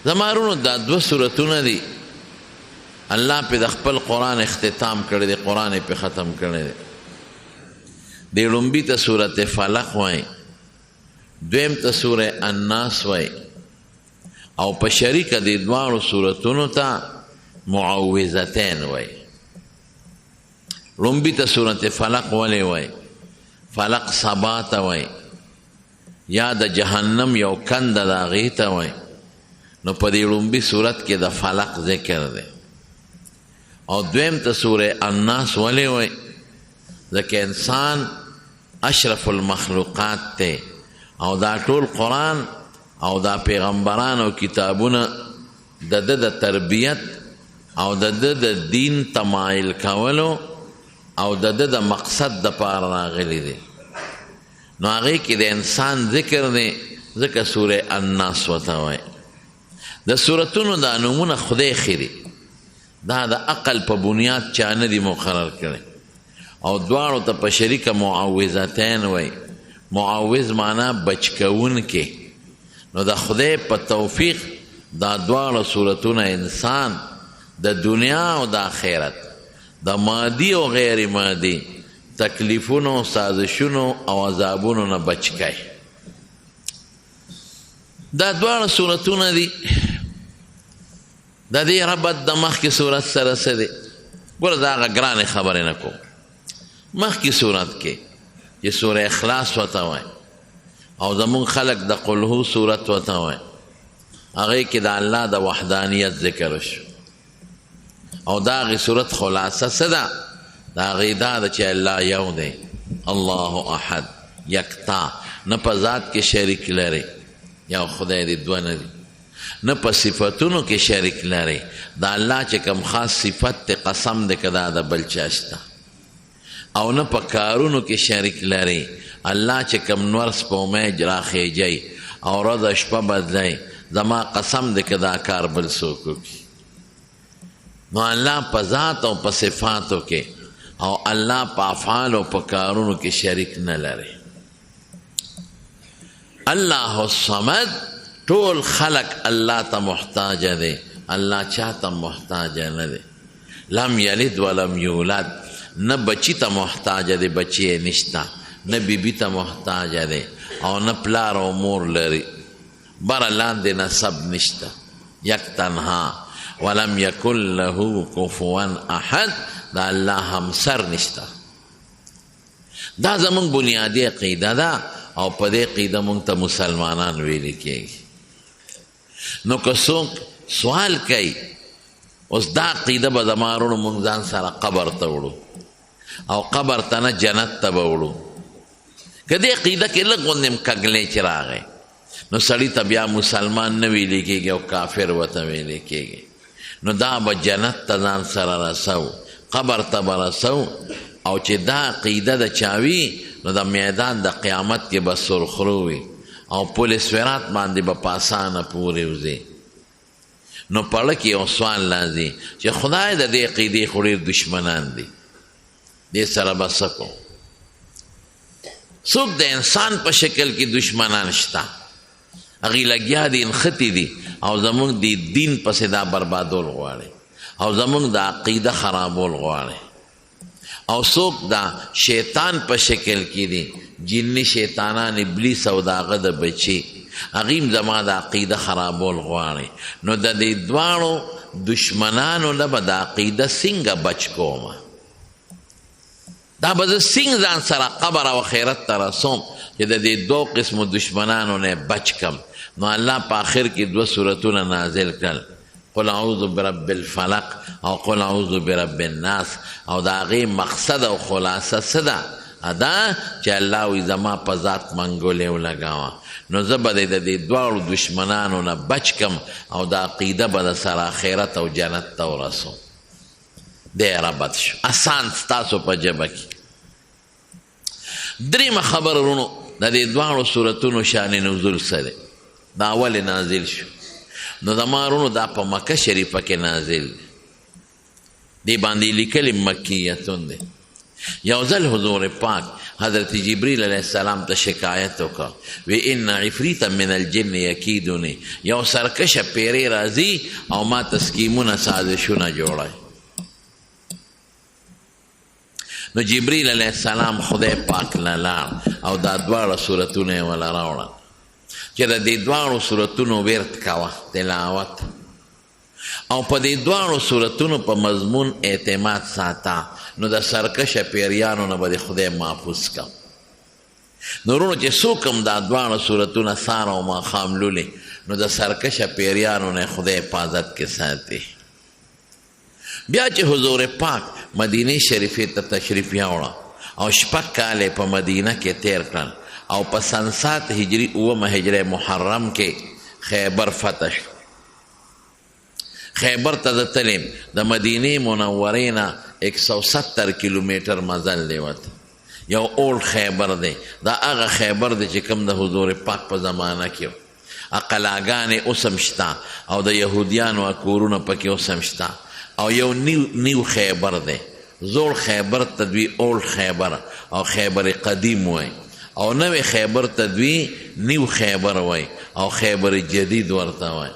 زما وروڼو دا دوه سورتونه دي، الله پې د خپل قرآن اختتام کړی دی، قرآن یې پې ختم کړی دی. دې ړومبي ته سورت فلق وایي، دویم ته سوره الناس وایي، او په شریکه دې دواړو سورتونو ته معوذتین وایي. ړومبي ته سورت فلق ولې وایي؟ فلق سبا ته وایي، یا د جهنم یو کنده د هغې ته وایي. نو په دې ړومبي صورت کې د فلق ذکر دی. او دویم ته سوره الناس ولې وایي؟ ځکه انسان اشرف المخلوقات دی، او دا ټول قرآن او دا پیغمبران او کتابونه د ده د تربیت او د ده د دین تمایل کولو او د ده د مقصد دپاره راغلي دي. نو هغې کې د انسان ذکر دی، ځکه سوره الناس ورته وایي. د سورتونو دا نومونه خدای ښي دي، دا د عقل په بنیاد چا نه دي مقرر کړی. او دواړو ته په شریکه معوذتین وایي. معوذ معنا بچ کوونکی. نو د خدای په توفیق دا دواړه سورتونه انسان د دنیا او د آخرت د مادي او غیر مادي تکلیفونو، سازشونو او عذابونو نه بچ کوي. دا دواړه سورتونه دي. د دې ربط د مخکې سورت سره څه دی؟ ګوره دا هغه ګرانې خبرې نه کوم. مخکې سورت کې چې سوره اخلاص ورته وایي او زمونږ خلک د قل هو سورت ورته وایي، هغې کې د الله د وحدانیت ذکر شو. او د هغې سورت خلاصه څه ده؟ د هغې دا ده چې الله یو دی، الله احد، یکتا، نه په ذات کې شریک لري، یو خدای دی دوه نه دي، نه په صفتونو کې شریک لري. د الله چې کوم خاص صفت دی قسم دی که دا د بل چا شته، او نه په کارونو کې شریک لري. الله چې کوم نور سپوږمۍ راخیږي او ورځ شپه بدلوي، زما قسم دی که دا کار بل څوک وکړي. نو الله په ذات او په صفاتو کې او الله په افعالو او په کارونو کې شریک نه لري. الله الصمد، ټول خلق الله ته محتاج دی، الله چاته محتاج نه دی. لم یلد ولم یولد، نه بچی ته محتاج دی، بچی یې نشته، نه بیبي ته محتاج دی، او نه پلار او مور لري، بره لاندې نسب نشته، یک تنها. ولم یکن له کفوا احد، د الله همسر نشته. دا زمونږ بنیادي عقیده ده، او په دې عقیده مونږ ته مسلمانان ویل کېږي. نو که څوک سوال کوي اوس دا عقیده به زما وروڼو مونږ ځان سره قبر ته وړو، او قبر ته نه جنت ته به وړو. که دې عقیده کې لږ غوندې هم کږلېچ راغی نو سړي ته بیا مسلمان نه ویل کېږي او کافر ورته ویل کېږي. نو دا به جنت ته ځان سره رسو، قبر ته به رسو. او چې دا عقیده د چا وي نو د میدان د قیامت کې به سرخرو وي، او پل صراط باندې به په اسانه پورې وځي. نو په اړه کې یو سوال راځي چې خدای د دې عقیدې خو ډېر دښمنان دي، دې سره به څه کوو؟ څوک د انسان په شکل کې دښمنان شته، هغوی لګیا دي، نښتي دي، او زموږ د دین پسې دا بربادول غواړي، او زموږ د عقیده خرابول غواړي. او څوک دا شیطان په شکل کې دي، جني شیطانان، ابلیس او د هغه د بچي، هغوی هم زما د عقیده خرابول غواړي. نو د دې دواړو دښمنانو نه به د عقیده څنګه بچ کومه؟ دا به زه څنګه ځان سره قبر او آخرت ته رسوم چې د دې دوو قسمو دښمنانو نه بچ کم؟ نو الله په آخر کې دوه سورتونه نازل کړل، قل اعوذ برب الفلق او قل اعوذ برب الناس. او د هغې مقصد او خلاصه څه ده؟ دا چې الله وایي زما په ذات منګولې ولګوه، نو زه به د دې دواړو دښمنانو نه بچ کم، او د عقیده به د سره آخرت او جنت ته ورسوم. دی ربط شو اسان ستاسو په ژبه کې. درېیمه خبره وروڼو، د دې دواړو سورتونو شان نزول څه دی؟ دا ولې نازل شو؟ نو زما وروڼو دا په مکه شریفه کې نازل دی، دې باندې لیکلي مکیتون دی. یو ځل حضور پاک حضرت جبریل علیه السلام ته شکایت وکړ، وی ان عفریتا من الجن یکیدونی، یو سرکشه پیری راځي او ما ته سکیمونه سازشونه جوړوي. نو جبریل علیه السلام خدای پاک له لاړ او دا دواړه سورتونه یې وله راوړل چې د دې دواړو سورتونو ورد کوه، تلاوت، او په دې دواړو سورتونو په مضمون اعتماد ساته، نو د سرکشه پیریانو نه به دې خدای محفوظ کړه. نو وروڼو چې څوک هم دا دواړه سورتونه سهار او ماښام لولي، نو د سرکشه پیریانو نه خدای حفاظت کې ساتي. بیا چې حضور پاک مدینې شریفې ته تشریف یوړه او شپږ کاله یې په مدینه کې تیر کړل او په سن 7 هجري اوومه هجري محرم کې خیبر فتح شو. خیبر ته زه تلم، د مدینې منورې نه 170 کیلومتر مزل دی ورته. یو اولډ خیبر دی، دا هغه خیبر دی چې کوم د حضور پاک په زمانه کې و. قلاګانې اوس هم شته او د یهودیانو کورونه پکې اوس هم شته. او یو نیو خیبر دی، زوړ خیبر ته دوی اولډ خیبر او خیبر قدیم وایي، او نوی خیبر ته دوی نیو خیبر وایي او خیبر جدید ورته وایي.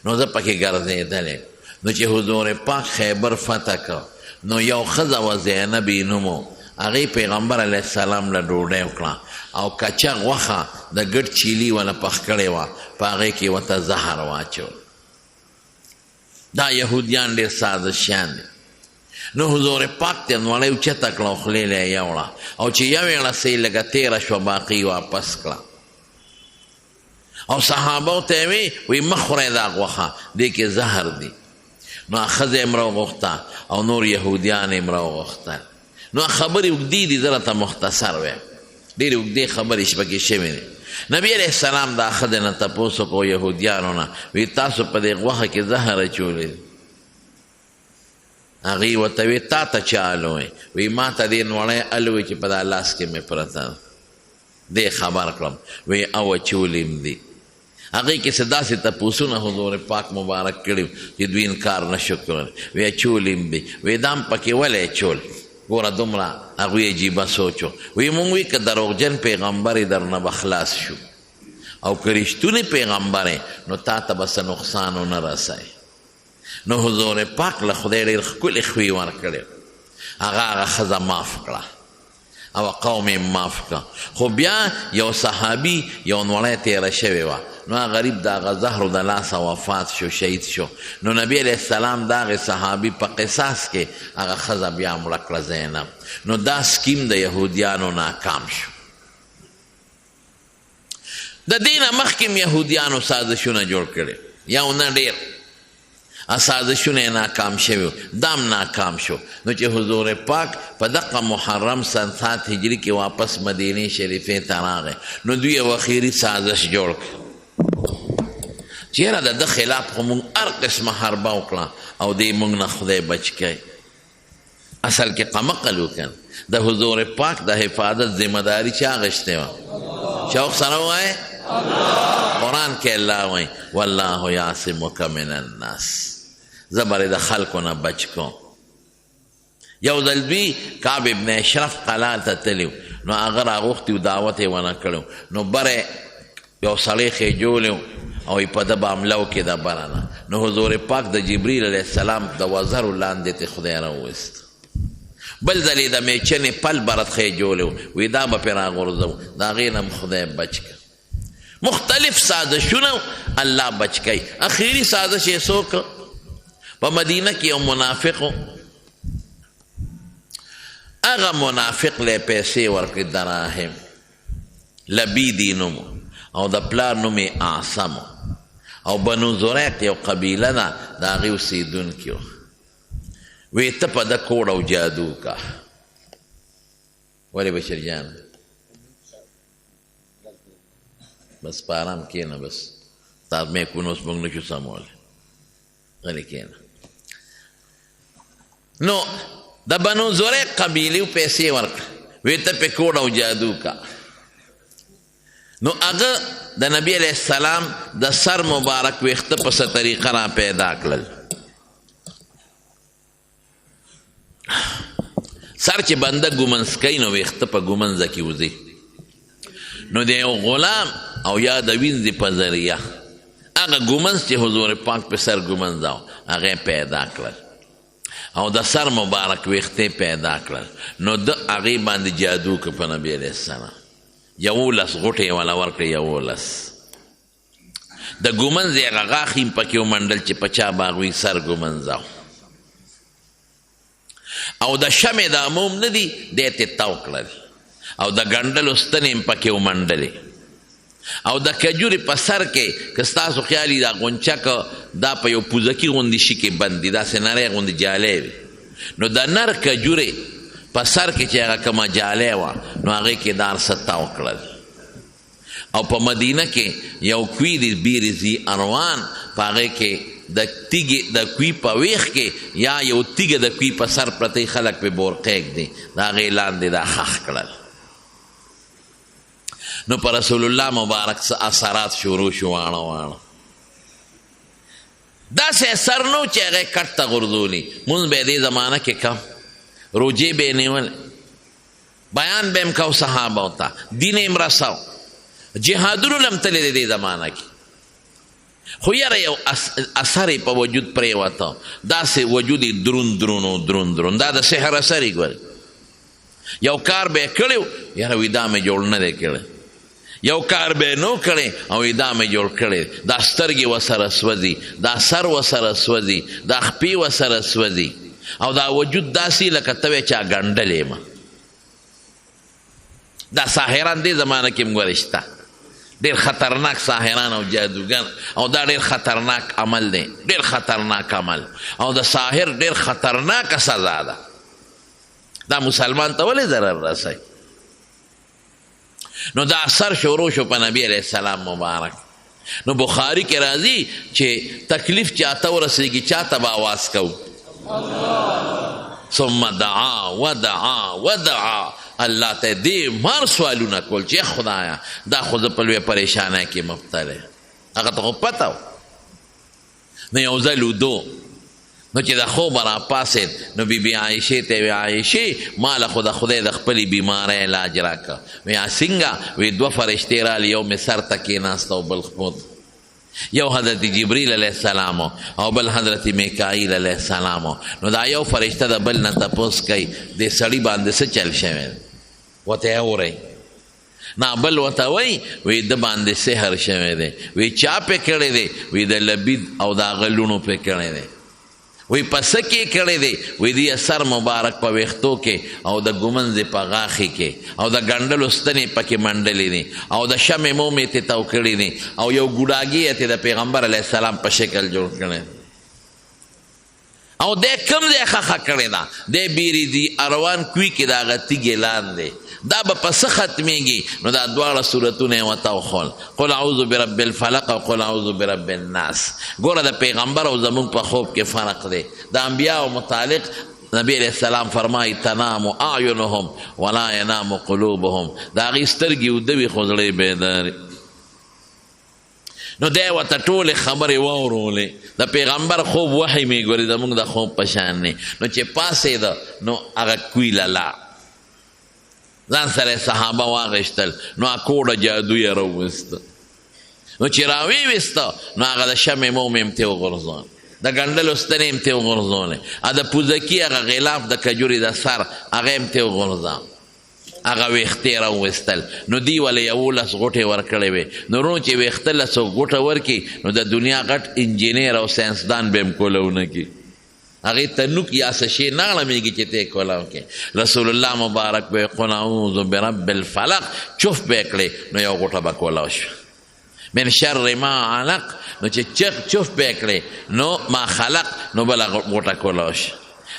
نو زه پکې ګرځېدلی. نو چې حضور پاک خیبر فتح کړ، نو یو ښځه وه زینب یې نوم و، هغې پیغمبر علیه السلام له ډوډۍ وکړه او کچه غوښه د ګډ چیلي وله پخ کړې وه، په هغې کې ورته زهر واچول. دا یهودیان ډېر سازشیان دي. نو حضور پاک ته نوړۍ اوچته کړه او خولې له یې یوړه، او چې یوې ړسۍ لږه تېره شوه باقي واپس کړه. او صحابو ته یې وی، وی مه خورئ دا غوښه، دې کې زهر دي. نو ښځه یې هم راوغوښته او نور یهودیان یې هم راوغوښتل. نو خبرې اوږدې دي، زه راته مختصر وایم، ډېرې اوږدې خبرې پکې شوې دي. نبی علیه السلام دا ښځې نه تپوس وکړو یهودیانو نه، وی تاسو په دې غوښه کې زهر اچولی دی؟ هغوی ورته وی تا ته چا الوی؟ وی ما ته دې نوړی الوی چې په دا لاس کې مې پرته ده، دې خبر کړم. وی او اچولي م دي. هغې کې څه داسې تپوسونه حضور پاک مبارک کړي چې دوی انکار نه شو کولی. وی اچولي م دي. وی دا هم پکې ولې اچول؟ ګوره دومره هغوی عجیبه سوچو. وی مونږ وی که دروغجن پیغمبر یې درنه به خلاص شو، او که رښتونی پیغمبر یې نو تا ته به څه نقصان ونه رسوي. نو حضور پاک له خدای ډېر ښکلي خوی ورکړی، هغه هغه ښځه معاف کړه او قوم یې معاف کړه. خو بیا یو صحابي یو نوړی تېره شوې وه، نو هغه غریب د هغه زهرو د لاسه وفات شو، شهید شو. نو نبی علیه السلام د هغې صحابي په قصاص کې هغه ښځه بیا مړه کړه زینب. نو دا سکیم د یهودیانو ناکام شو. د دې نه مخکې هم یهودیانو سازشونه جوړ کړي، یو نه ډېر سازشونه یې ناکام شوي، دا هم ناکام شو. نو چې حضور پاک په دقه محرم سن 7 هجري کې واپس مدینې شریفې ته راغی، نو دوی یو اخیري سازش جوړ کړ چې یاره د ده خلاف خو موږ هر قسمه حربه وکړه او دې موږ نه خدای بچ کړي. اصل کې قمقل وکړ، د حضور پاک د حفاظت ذمه داري چا اخیستې وه؟ شوق سره ووایې، قرآن کې الله وایي والله یعصمک من الناس، زه به د خلکو نه بچ کوم. یو ځل دوی کعب ابن اشرف قلا ته تللی، نو هغه راغوښتي و، دعوت یې ونه کړی، نو بره یو سړی خېجولی او یې په ده به حمله وکړي د بره نه. نو حضور پاک د جبریل علیه السلام د وزرو لاندې ته خدای راوویست. بل ځل یې د میچنې پل برت خېجولی و، وایي دا به پرې راغورځوو، د هغې نه هم خدای بچ کړ. مختلف سازشونه الله بچ کوي. اخیري سازش یې څوک؟ په مدینه کې یو منافق و، هغه منافق له پیسې ورکړې، دراهم، لبیدي نوم او د پلار نوم یې اعصم، او بنو زریق یو قبیله ده د هغې اوسېدونکي و. وی ته په ده کوډ او جادو کا. ولې بشیر جان بس په آرام کښېنه، بس تا میکونه اوس موږ نه شو سمولی، غلی کښېنه. نو د بنو زریق قبیلې پیسې ورکړه، وی ته پې کوډ او جادو کا. نو هغه د نبی علیه السلام د سر مبارک ویښته په څه طریقه را پیدا کړل. سر سر چې بنده ګومنځ کوي نو ویښته په ګومنځه کې وځي. نو د یو غلام او یا د وینځې په ذریعه هغه ګومنځ چې حضور پاک په سر ګومنځاو هغه پیدا کړل او د سر مبارک ویښته پیدا کړل. نو د هغې باندې جادو که په نبي علیه السلام 11 غوټې یې وله ورکړې، 11 د ګومنځې هغه غاښي هم پکې ومنډل چې په چا به هغوی سر ګومنځاو. او د شمې دا موم نه دي دی ترې تاو کړل او د ګنډلو ستنې هم پکې ومنډلې. او د کجورې په سر کې که ستاسو خیال وي دا غونچه که دا په یو پوزکي غوندې شي کې بند دي، داسې نری غوندې جالی وي، نو د نر کجورې په سر کې چې هغه کومه جالی وه نو هغې کې دا هر څه تاو کړل. او په مدینه کې یو کوی دی بیر ذي اروان، په هغې کې د تیږې د کوی په ویښ کې یا یو تیږه د کوی په سر پرتې خلک پې بورقې ږدي، د هغې لاندې دا ښخ کړل. نو پر رسول الله مبارک څه اثرات شروع شو، واڼه واڼه داسې اثر نو چې هغې کټ ته غورځولي. مونځ به یې دې زمانه کې کم، روژې به یې نیولې، بیان به هم کو صحابه ته، دین یې هم رساو، جهادونو له هم تللی دی دې زمانه کې. خو یاره یو اثر یې په وجود پرېوته، داسې وجود یې درون درون و، درون درون، دا د سحر اثر یې ګورې. یو کار به یې کړی و، یاره وایي دا مې جوړ نه دی کړی، یو کار به یې نه کړی او وایي دا مې جوړ کړی. دا سترګې ورسره سوځي، دا سر ورسره سوځي، دا خپې ورسره سوځي، او دا وجود داسې لکه ته وایې چا ګنډلی یم. دا ساحران دې زمانه کې هم ګورې شته، ډېر خطرناک ساحران او جادوګر، او دا ډېر خطرناک عمل دی، ډېر خطرناک عمل، او د ساحر ډېر خطرناکه سزا ده. دا مسلمان ته ولې ضرر رسوي؟ نو دا اثر شروع شو په نبی علیه السلام مبارک. نو بخاری کې راځي چې تکلیف چاته ورسېږي چاته به اواز کوو؟ ثم دعا ودعا ودعا، الله ته دې مار سوالونه کول چې خدایا دا خو زه په لویه پریشانۍ کې مبتلا یم. هغه ته خو پته وه. نو یو ځل ودو، نو چې د خوبه راپاڅېد نو بي بي عایشې ته یې ویل، عایشې ما له خو د خدای د خپلې بیمارۍ علاج راکړه. وی څنګه؟ وی دوه فرشتې رالې، یو مې سر ته کېناسته او بل خپو ته، یو حضرت جبریل علیه السلام او بل حضرت میکائیل علیه السلام. نو دا یو فرشته د بل نه تپوس کوي دې سړي باندې څه چل شوی دی، ورته یې اورئ. نه بل ورته وایي، وی ده باندې سحر شوی دی. وی چا پې کړی دی؟ وی د لبید او د هغه لوڼو پې کړی دی. وی په څه کې کړی دی؟ وی دی سر مبارک په ویښتو کې او د ګومنځې په غاښي کې او د ګنډلو ستنې پکې منډلې دي او د شمې مومې ترې تاو کړي دي او یو ګوډاګی یې ترې د پیغمبر علیه السلام په شکل جوړ کړی او دی کوم ځای ښخه کړې ده؟ دی بیرې ځي اروان کوی کې د هغه تیږې لاندې، دا به په څه ختمېږي؟ نو دا دواړه سورتونه یې ورته وښول، قل اعوذ برب الفلق او قل اعوذ برب الناس. ګوره د پیغمبر او زموږ په خوب کې فرق دی. د انبیاو متعلق نبی علیه السلام فرمایي تنام اعینهم ولا ینام قلوبهم، د هغوی سترګې وده وي خو زړه یې بیدار وي. نو دی ورته ټولې خبرې واورولې، د پیغمبر خوب وحی مې ګوري زموږ د خوب په شان دی. نو چې پاڅېده نو هغه کوی له لاړ، ځان سره یې صحابه واخیستل، نو هغه کوډه جادو یې راوویسته. نو چې راویې ویسته نو هغه د شمې مومې هم ترې وغورځول، د ګنډلو ستنې هم ترې وغورځولې، د پوزکي هغه غلاف د کجورې د سر هغه هم ترې وغورځاوه، هغه ویښتې راوویستل. نو دوی ولې 11 غوټې ورکړې وې. نو وروڼو چې ویښته له څوک غوټه ورکړي نو د دنیا غټ انجینیر او ساینسدان به هم کولاو نه کړي، هغې ته نوک یا څه شی نه اړمېږي چې ته یې کولاو کړې. رسول الله مبارک به قل اعوذ برب الفلق چف به یې کړې نو یو غوټه به کولاو شوه. من شر ما علق، نو چې چغ چف به کړې نو ما خلق نو بله غوټه کولاو شي.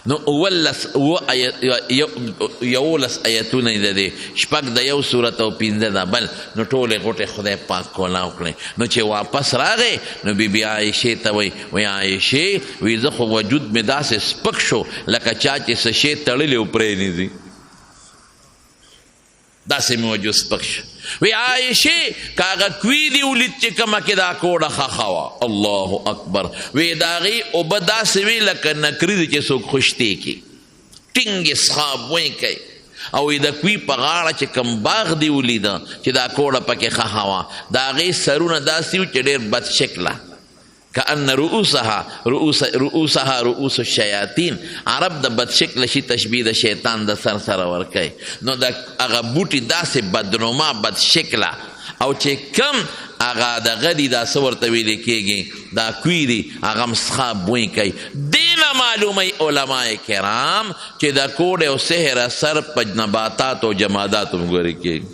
نو 11 ایتونه د دې، 6 د یو سورت او 5 د بل، نو ټولې غوټې خدای پاک کولاو کړې. نو چې واپس راغی نو بي بي عایشې ته وایي، وایي عایشې، وایي زه خو وجود مې داسې سپک شو لکه چا چې څه شی تړلی او پرېنیزي، داسې مې وجود سپک شو. وی عایشې که هغه کوی دې ولید چې کومه کې دا کوډه ښخه وه، الله اکبر، وی د هغې اوبه داسې وې لکه نکریزې چې څوک خشتې کړي، ټینګې سخا بوی کوي. او د کوی په غاړه چې کوم باغ دی ولیده چې دا کوړه پکې ښخه وه، د هغې سرونه داسې وو چې ډېر بد شکله، کأن رؤوسها رؤوسها رؤوس الشیاطین. عرب د بد شکله شي تشبیه د شیطان د سر سره ورکوي. نو د هغه بوټي داسې بدنما بد شکله، او چې کم هغه دغه دي دا څه ورته ویل کېږي، دا کوی دي، هغه هم سخا بوی کوي. دې نه معلوموي علما کرام چې د کوډې او سحر اثر په نباتاتو او جماداتو هم ګورې کېږي.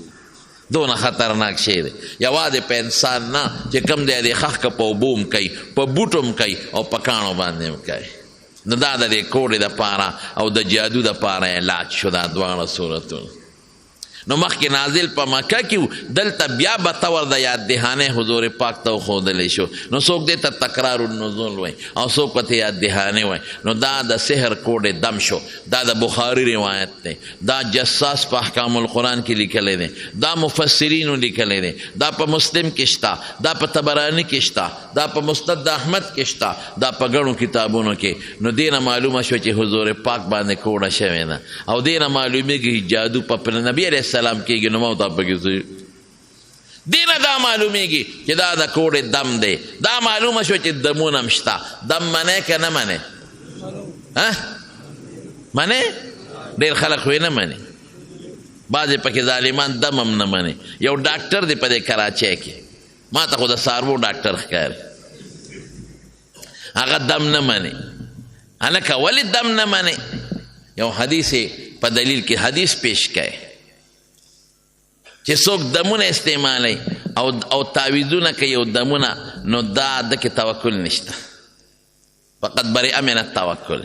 دونه خطرناک شی دی، یوازې په انسان نه چې کوم ځای دی ښخ که په اوبو هم کوي، په بوټو هم کوي او په کاڼو باندې هم کوي. نو دا د دې کوډې دپاره او د جادو دپاره علاج شو دا دواړه صورتونه. نو مخکې نازل په مکه کې و، دلته بیا به تور د یاد دهانې حضور پاک ته وښودلی شو. نو څوک دې ته تکرار النزول وایي او څوک ورته یاد دهانې وایي. نو دا د سحر کوډې دم شو. دا د بخاري روایت دی، دا جصاص په احکام القرآن کې لیکلی دی، دا مفسرینو لیکلی دی، دا په مسلم کې شته، دا په طبراني کې شته، دا په مسند د احمد کې شته، دا په ګڼو کتابونو کې. نو دې نه معلومه شوه چې حضور پاک باندې کوډه شوې ده، او دې نه معلومیږي چې جادو په نبي علیه السلام کېږي. نو ما ته پکې څه دې نه دا معلومیږي چې دا د کوډې دم دی. دا معلومه شوه چې دمونه هم شته. دم منې که نه منې؟ ها منې؟ ډېر خلک خو یې نه مني، بعضې پکې ظالمان دم هم نه مني. یو ډاکټر دی په دې کراچۍ کې، ما ته خو د څاروو ډاکټر ښکاري، هغه دم نه مني. هلکه ولې دم نه منې؟ یو حدیث په دلیل کې حدیث پیش کوي چې څوک دمونه استعمالوي او تعویذونه کوي او دمونه، نو دا د کې توکل نشته، فقد برئ من التوکل.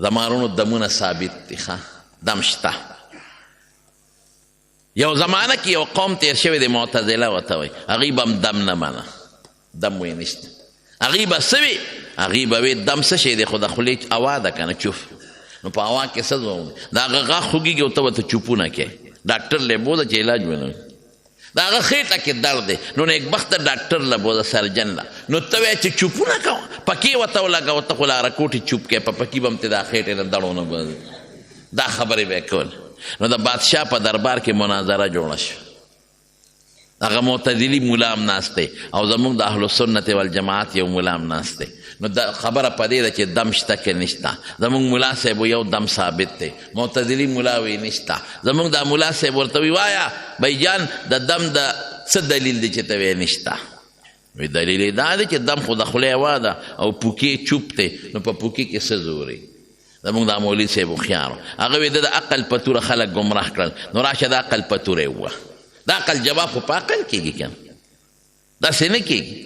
زما وروڼو دمونه ثابت دي، ښه دم شته. یو زمانه کې یو قوم تیر شوی دی، معتزله ورته وایي، هغوی به هم دم نه منه، دم وایي نشته. هغوی به څه وي؟ هغوی به وي دم څه شی دی، خو د خولې هوا ده که نه، چوف. نو په هوا کې څه زوم دی، د هغه غاښ خوږېږي او ته ورته چوپونه کوې، ډاکټر له یې بوځه چې علاج ونه کړي. د هغه خېټه کې درد دی، نو نېکبخته ډاکټر له بوځه، سرجن له، نو ته وایې چې چوپونه کوه، پکې ورته ولګوه، ته خو له هره کوټې چوپ کوې، په پکې به هم ترې دا خېټې نه دړ ونه بوځي. دا خبرې به یې کولې. نو د بادشاه په دربار کې مناظره جوړه شوه، هغه معتدلي ملا هم ناست دی او زموږ د اهل سنت والجماعت یو ملا هم ناست دی. نو دا خبره په دې ده چې دم شته که نشته. زموږ ملا صاحب یو دم ثابت دی، معتدلي ملا وایي نشته. زموږ دا ملا صاحب ورته وایي وایه بھائی جان د دم د څه دلیل دی چې ته وایې نشته؟ وایي دلیل یې دا دی چې دم خو د خولې هوا ده او پوکې چوپ دی، نو په پوکې کې څه زوري؟ زموږ دا مولوي صاحب هوښیار و، هغه وایي ده د عقل په توره خلک ګمراه کړل، نو راشه د عقل په توره یې ووهه. د عقل جواب خو په عقل کېږي که نه، داسې نه کېږي.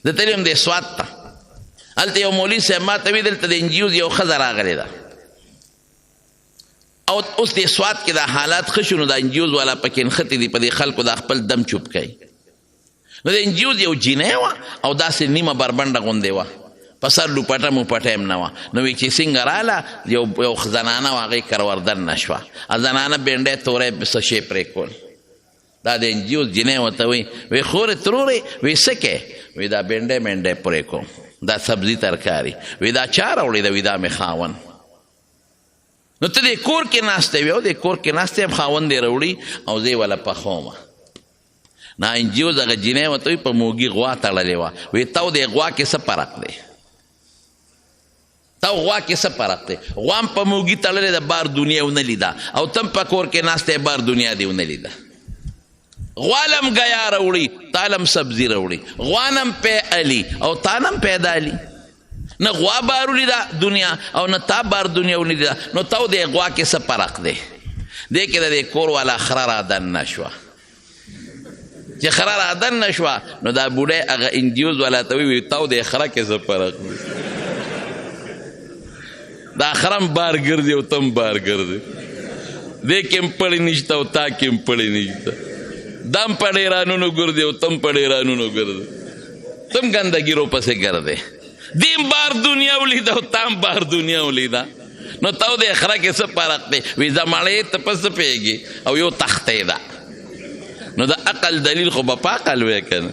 زه تللی وم دې سوات ته، هلته یو مولوي صاحب ما ته وایي دلته د انجیوز یو ښځه راغلې ده، او اوس دې سوات کې دا حالات ښه شو، نو دا انجیوز والا پکې نښتي دي، په دې خلکو دا خپل دم چوپ کوي. نو د انجیوز یو جینۍ وه او داسې نیمه بربنډه غوندې وه، په سر لوپټه موپټه هم نه وه. نو وایي چې څنګه راله یو زنانه وه، هغې کروردن نه شوه، زنانه بینډۍ تورې څه شی پرې کول. دا د انجیوز جینۍ ورته وایي، وایي خورې ترورې، وایي څه کوې؟ وایي دا بینډۍ مینډۍ پرې کوم، دا سبزي ترکاري. وایي دا چا راوړې ده؟ وایي دا مې خاوند. نو ته دې کور کې ناستی وې او دې کور کې ناستی یم، خاوند دې راوړي او زه یې وله پخومه. نا انجیوز هغه جینۍ ورته وایي په موږي غوا تړلې وه، وایي تا او دې غوا کې څه فرق دی؟ تا او غوا کې څه فرق دی؟ غوا هم په موږي تړلې ده، بار دنیا ونه لیده، او ته هم په کور کې ناستی یې، بار دنیا دې ونه لیده. غوا له هم ګیا راوړي، تا له هم سبزي راوړي، غوا نه هم پی الي او تا نه هم پیدا الي. نه غوا بار ولیده دنیا او نه تا بار دنیا ولیده، نو تا او دې غوا کې څه فرق دی؟ دې کې د دې کور والا خره را دننه شوه. چې خره را دننه شوه نو دا بوډۍ هغه انجیوز والا ته وویل تا او دې خره کې څه فرق دی؟ دا خره هم بار ګرځي او ته هم بار ګرځي، دې کې هم پړی نشته او تا کې هم پړی نشته، دا هم په ډېرانونو ګرځي او ته هم په ډېرانونو ګرځي، ته هم ګندګي روپسې ګرځې، دې هم بار دنیا ولیده او تا هم بار دنیا ولیده، نو تا او دې خره کې څه فرق دی؟ وایي زه مړی ته په څه پوهېږې او یو تختې ده. نو د عقل دلیل خو به په عقل وی که نه.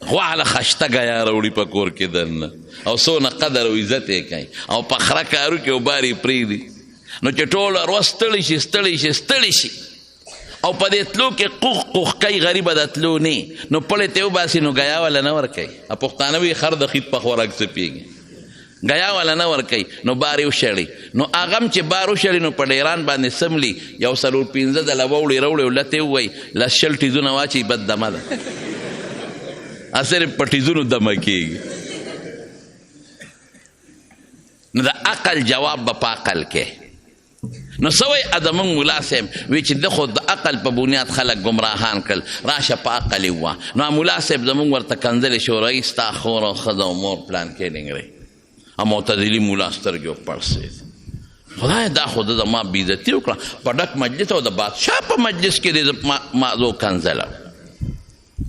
غوا له خشته ګیا راوړي په کور کې دننه، او څونه قدر او عزت یې کوي، او په خره کارو کې اوبار یې پرېږدي. نو چې ټوله ورځ ستړي شي ستړي شي ستړي شي، او په دې تلو کې قوخ قوخ کوي، غریبه د تلو نه، نو پړې ته وباسي، نو ګیا والا نه ورکوي. پښتانه وایي خر د خیت په خوراک څه پیږي، ګیا والا نه ورکوي، نو بار یې وشړي. نو هغه هم چې بار وشړي، نو په ډېران باندې سملي، یو څلور پنځه ځله ووړي راوړي، او لتې ووایي لس شل ټیزونه واچوي، بد دمه ده، صرف په ټیزونو دمه کېږي. نو د عقل جواب به په عقل کې. نو څه وایي زموږ ملا صاحب؟ وایي چې ده خو د عقل په بنیاد خلک ګمراهان کړل، راشه په عقل یې ووایه. نو ملا صاحب زموږ ورته کنځلې شروع، ستا خور او ښځه او مور پلان کې ډنګرې. معتدلي ملا سترګې وپړسېد، خدای دا خو ده زما بېعزتي وکړه په ډک مجلس او د بادشاه په مجلس کې دې ما زه وکنځلم.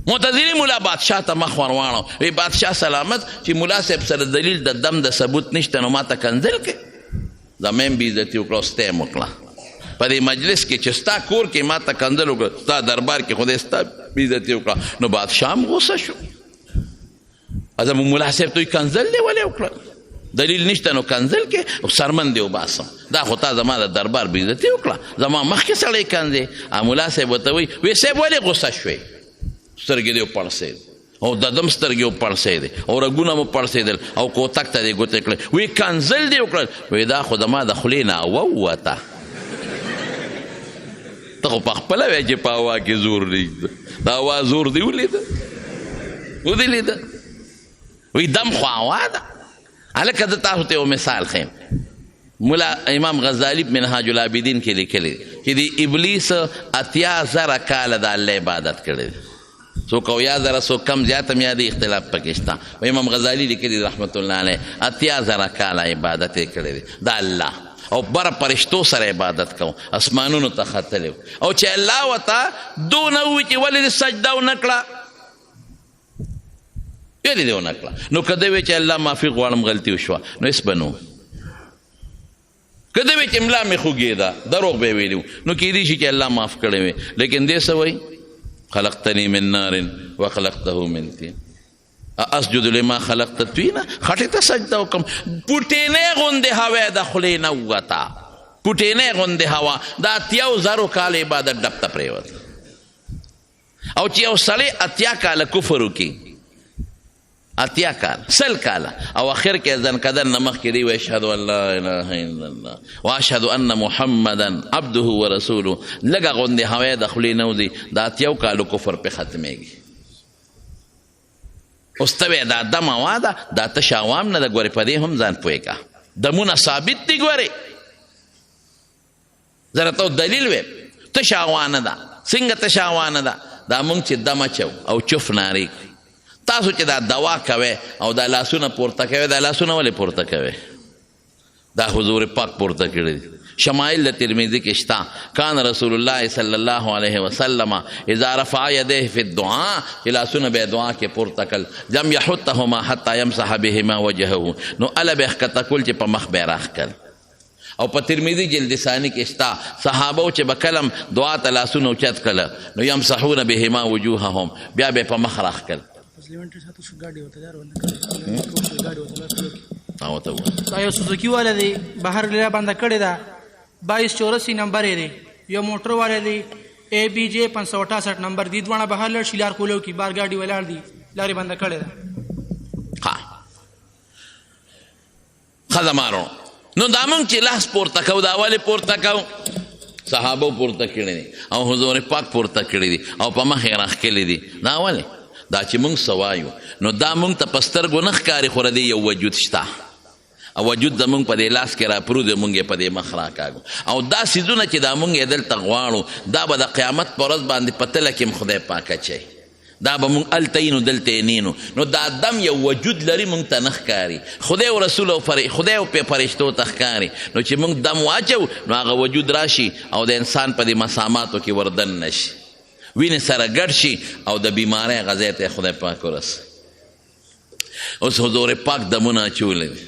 معتزلي ملا بادشاه ته مخ ور واړو، وی بادشاه سلامت چې ملا صاحب سره دلیل د دم د ثبوت نشته، نو ما ته کنځل کوي، زما یې بېعزتي وکړه او ستا یې وکړه په دې مجلس کې چې ستا کور کې ما ته کنځل وکړه، ستا دربار کې خدای ستا بېعزتي وکړه. نو بادشاه هم غوسه شو، زموږ ملا صاحب ته یې کنځل دی ولې وکړه، دلیل نشته نو کنځل کې او سرمن دی وباسم، دا خو تا زما د دربار بېعزتي وکړه، زما مخکې سړی کنځې. ملا صاحب ورته وایي، وی صاحب ولې غوسه شوې؟ سترګې دې وپړسېد، او د دم سترګې وپړسېدې، او رګونه مو پړسېدل، او کوتک ته دې ګوتې کړې، وی کنځل دې وکړل. وی دا خو زما د خولې نه ووته، ته خو په خپله وایې چې په هوا کې زور نشته، د هوا زور دې ولیده، ودې لیده؟ وی دم خو هوا ده. هلکه زه تاسو ته یو مثال ښیم. ملا امام غزالی منهاج العابدین کې لیکلی چې د ابلیس 80,000 کاله د الله عبادت کړی دی، څوک 70,000 څوک کم زیات هم یادې اختلاف پکې شته. امام غزالی لیکلی رحمت الله علیه 80,000 کاله عبادت یې کړی دی د الله، او بر پرشتو سره عبادت کوو، اسمانونو ته ختلی، او چې الله ورته دونه ووایي چې ولې دې سجده ونه کړه، ولې دې ونه کړه، نو که دی وایي چې الله معافي غواړم غلطي وشوه، نو هېڅ به نه و. که دی وایي چې ملا مې خوږېده، دروغ به یې ویلي وو، نو کېدای شي چې الله معاف کړی وي، لیکن دی څه وایي؟ خلقتني من نار وخلقته من طین اسجد لما خلقت طینا، خټې ته سجده وکړم، پوټینې غوندې هوا یې د خولې نه ووته، پوټینې غوندې هوا د 80,000 کاله عبادت ډب ته پرېوته. او چې یو سړی 80 کاله کفر وکړي، 80 کاله 100 کاله، او اخر کې ځان کدن نه مخکې دی وایي اشهد ان لا اله الا الله واشهد ان محمدا عبده ورسوله، لږه غوندې هوا یې د خولې نه وځي، د 80 کالو کفر پرې ختمېږي. اوس ته وایې دا دم هوا ده، دا تشه هوا هم نه ده، ګورې په دې هم ځان پوه کړه، دمونه ثابت دي. ګورې زه راته دلیل وایم، تشه هوا نه ده. څنګه تشه هوا نه ده؟ دا موږ چې دم اچو او چف نارې کوي، تاسو چې دا دوا کوئ او دا لاسونه پورته کوئ، دا لاسونه ولې پورته کوئ؟ دا حضور پاک پورته کړی دي. شمائل د ترمذي کې شته، کان رسول الله صلی الله علیه وسلم اذا رفع يديه في الدعاء، چې لاسونه به دعا کې پورته کړل، لم يحطهما حتى يمسح بهما وجهه، نو اله به ښکته کول چې په مخ به یې راښکل. او په ترمذي جلد ثاني کې شته، صحابو چې به کلم دعا ته لاسونه اوچت کړل، نو يمسحون بهما وجوههم، بیا به په مخ راښکل. دا یو سوزوکي والا دی، بهر لاره بنده کړې ده، 2284 نمبر یې دی، یو موټر والا دی ای بي جي 568 نمبر دی، دواړه بهر لاړ شي، لار کولو کې بار ګاډي ولاړ دي، لارې بنده کړې ده. ښه ښه زما نو دا موږ چې لاس پورته کوو، دا ولې پورته کوو؟ صحابو پورته کړي دي او حضور پاک پورته کړي دي او په مخ یې راښکلي دي. دا ولې؟ دا چې موږ څه وایو نو دا موږ ته په سترګو نه ښکاري، خو د دې یو وجود شته، او وجود زموږ په دې لاس کې راپروت دی، موږ یې په دې مخ راکاږو. او دا څیزونه چې دا موږ یې دلته غواړو، دا به د قیامت په ورځ باندې په تله کې هم خدای پاک اچوي، دا به موږ هلته یې نو دلته یې نه نو. نو دا دم یو وجود لري، موږ ته نه ښکاري، خدای او رسول او خدای او فرشتو ته ښکاري. نو چې موږ دم واچو نو هغه وجود راشي او د انسان په دې مساماتو کې وردن نه شي، وینې سره ګډ شي او د بیمارۍ هغه ځای ته خدای پاک ورسوي. اوس حضور پاک دمونه اچولي دي.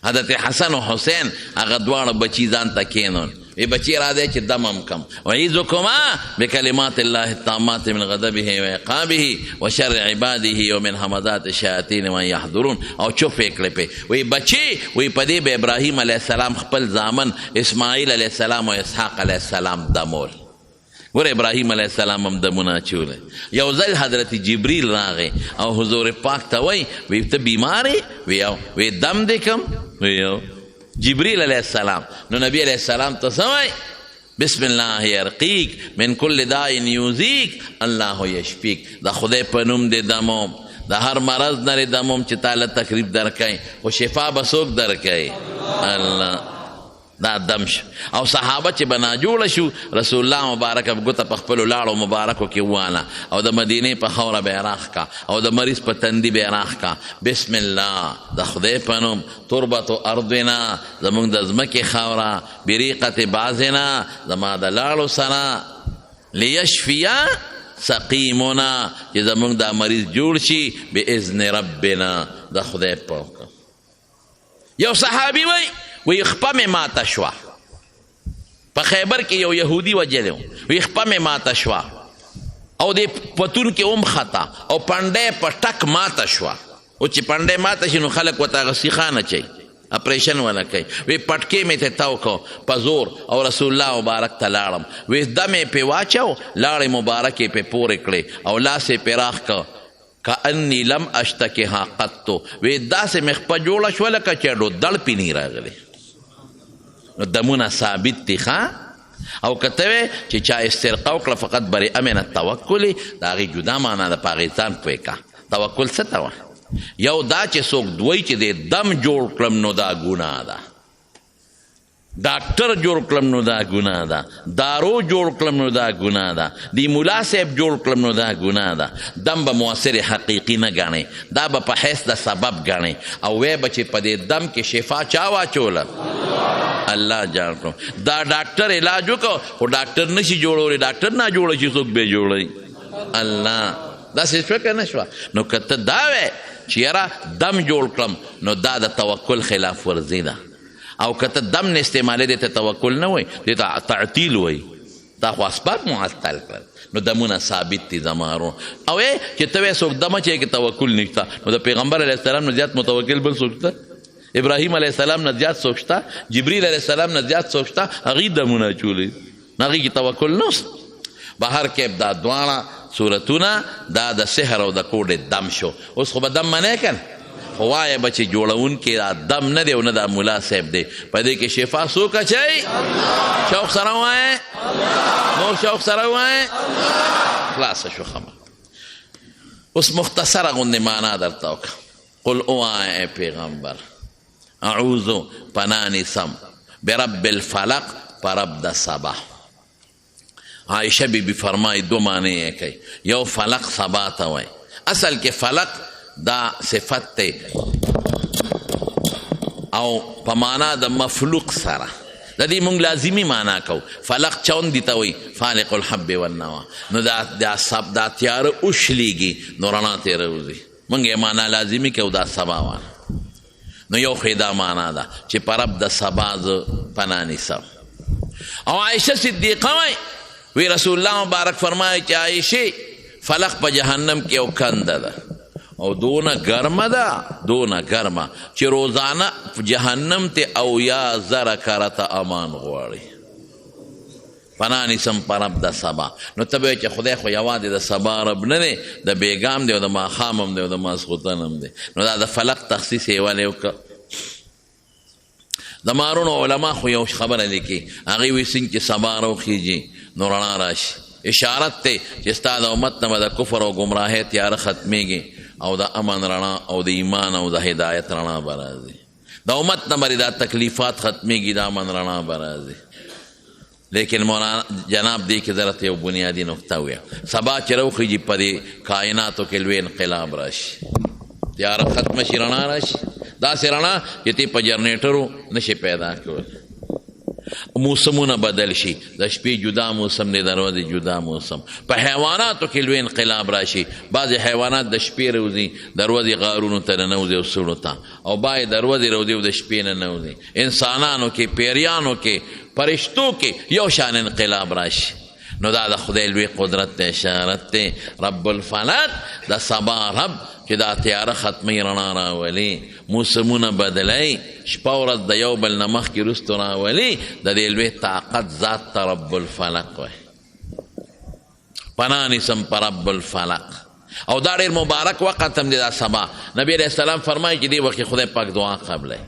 حضرت حسن او حسین هغه دواړه بچي ځان ته کښېنول، وی بچی را دی چې دم هم کم. اعیذکما بکلمات الله التامات من غضبه وعقابه وشر عباده ومن همزات الشیاطین وان یحضرون. او چوف یې کړې پې. وی بچی، وی په دې به ابراهیم علیه السلام خپل زامن اسماعیل علیه السلام او اسحاق علیه السلام دمول. ګوره ابراهیم علیه السلام هم دمونه اچولی. یو ځل حضرت جبریل راغی او حضور پاک ته وایي، وی ته بیمار یې؟ وی او. وی دم دې کم؟ وی او. جبریل علیه السلام نو نبی علیه السلام ته څه وایي؟ بسم الله یرقیک من کل داء یوزیک الله یشفیک. د خدای په نوم دې دموم، د هر مرض نه دې دموم چې تا له تکلیف درکوي، خو شفا به څوک درکوي؟ الله. دا دم شو. او صحابه چې به ناجوړه شو، رسول الله مبارک به ګوته په خپلو لاړو مبارکو کې وواله او د مدینې په خاوره به یې راښکه او د مریض په تندي به یې راښکه. بسم الله، د خدای په نوم، تربت ارضنا، زموږ د ځمکې خاوره، بریقت بعضنا، زما د لاړو سره، لیشفیا سقیمنا، چې زموږ دا مریض جوړ شي باذن ربنا، د خدای په حکم. یو صحابي وایي، وی خپه مې ماته شوه. په خیبر کې یو یهودي وژلی و، وی خپه مې ماته شوه او دې پتون کې ومښته او پنډی په ټک ماته شوه. او چې پنډی ماته شي نو خلک ورته هغه سیخان اچوي، اپریشن ولا کوي. وی پټکې مې ته تاو کړ په زور او رسول الله مبارک ته لاړم. وی دم یې پې واچو، لاړې مبارکې پې پورې کړې او لاس یې پې راښ کړ. کأني لم اشتکها قط، وی داسې مې خپه جوړه شوه لکه چې اډو دړ پې نه راغلی. نو دمونه ثابت دي. ښه، او که ته وې چې چا استرقا وکړه فقط برئ من التوکل، د هغې جدا معنا ده، په هغې ځان پوه کړه. توکل څه ته وایي؟ یو دا چې څوک دوی چې دې دم جوړ کړم نو دا ګناه ده، ډاکټر جوړ کړم نو دا ګناه ده، دارو جوړ کړم نو دا ګناه ده، دی مولا صاحب جوړ کړم نو دا ګناه ده. دم به مؤثر حقیقي نه ګڼي، دا به په حیث د سبب ګڼي. او وی به چې په دې دم کې شفا چا واچوله؟ الله جوړ کړو. دا ډاکټر علاج وکړو خو ډاکټر نشي جوړولی، ډاکټر نه جوړ شي، څوک به جوړوي؟ الله. داسې شوه که نه شوه؟ نو که ته دا وې چې یاره دم جوړ کړم نو دا د توکل خلاف ورزي ده. او که ته دم نه استعمالې دې ته توکل نه وایي، دې ته تعطیل وایي، تا خو اسباب معطل کړل. نو دمونه ثابت دي زما ورور. او چې ته وایې څوک دم اچوي کې توکل نشته، نو د پیغمبر علیه السلام نه زیات متوکل بل څوک شته؟ ابراهیم علیه السلام نه زیات څوک شته؟ جبریل علیه السلام نه زیات څوک شته؟ هغوی دمونه اچولي، نو هغوی کې توکل نه وس. بهر کې دا دواړه صورتونه دا د سحر او د کوډې دم شو. اوس خو به دم منې که نه؟ خو وایه به چې جوړونکی دا دم نه دی او نه دا ملا صاحب دی. په دې کې شفا څوک اچوي؟ شوق سره وایه، نور شوق سره وایه، خلاصه شو خبره. اوس مختصره غوندې معنا درته وکړم. قل ووایه ای پیغمبر، اعوذ پناه نیسم برب الفلق، په رب د سبا. عایشه بی بی فرمایي دوه معنی یې کوي. یو فلق سبا ته وایي، اصل کې فلق دا صفت دی او په معنا د مفلوق سره، د دې مونږ لازمي معنا کوو. فلق چون دي ته وایي، فالق الحب والنوا. نو دا سب دا تیاره وشلېږي نو رڼا ترې راوځي. مونږ یې معنا لازمي کوو دا سبا وانه. نو یو خو دا معنا ده چې په رب د سبا زه پناه نیسم. او عایشه صدیقه وایي، وی رسول الله مبارک فرمایي چې عایشې فلق په جهنم کې یو کنده ده او دونه ګرمه ده، دونه ګرمه چې روزانه جهنم ته 70,000 کرته امان غواړي. پناه نیسم په رب د سبا. نو ته به وایې چې خدای خو یوازې د سبا رب نه دی، د بېګام دی او د ماښام هم دی او د ماسخوتن هم دی. نو دا د فلق تخصیص یې ولې وکړ؟ د مارونو علما خو یو خبره لیکي، هغوی وایي څنګه چې سبا راوخیږي نو رڼا راشي. اشارت دی چې ستا د امت نه به د کفر او ګمراهۍ تیاره ختمېږي او د امن رڼا او د ایمان او د هدایت رڼا به راځي. د امت نه به دا تکلیفات ختمېږي، د امن رڼا به راځي. لیکن مولانا جناب دې کې ضرورت یو بنیادي نقطه ویا، سبا چې راوخیږي په دې کائناتو کې لوی انقلاب راشي، تیاره ختمه شي، رڼا راشي. داسې رڼا چې ته په جنریټرو نشي پیدا کولی. موسمونه بدل شي، د شپې جدا موسم دی، د ورځې جدا موسم. په حیواناتو کې لوی انقلاب راشي، بعضې حیوانات د شپې روځي، د ورځې غارونو ته ننوځي او سړو ته، او بعضې د ورځې روځي او د شپې ننوځي. انسانانو کې، پیریانو کې، فرشتو کې یو شان انقلاب راشي. نو دا د خدای لوی قدرت ته اشارت دی. رب الفلق د سبا رب چې دا تیاره ختمي، رڼا راولي، موسمونه بدلوي، شپه ورځ د یو بل نه مخکې وروسته راولي، د دې لوی طاقت ذات ته رب الفلق وایي. پناه نیسم په رب الفلق. او دا ډېر مبارک وخت هم دی دا سبا. نبی علیه السلام فرمایي چې دې وخت کې خدای پاک دعا قبلوي،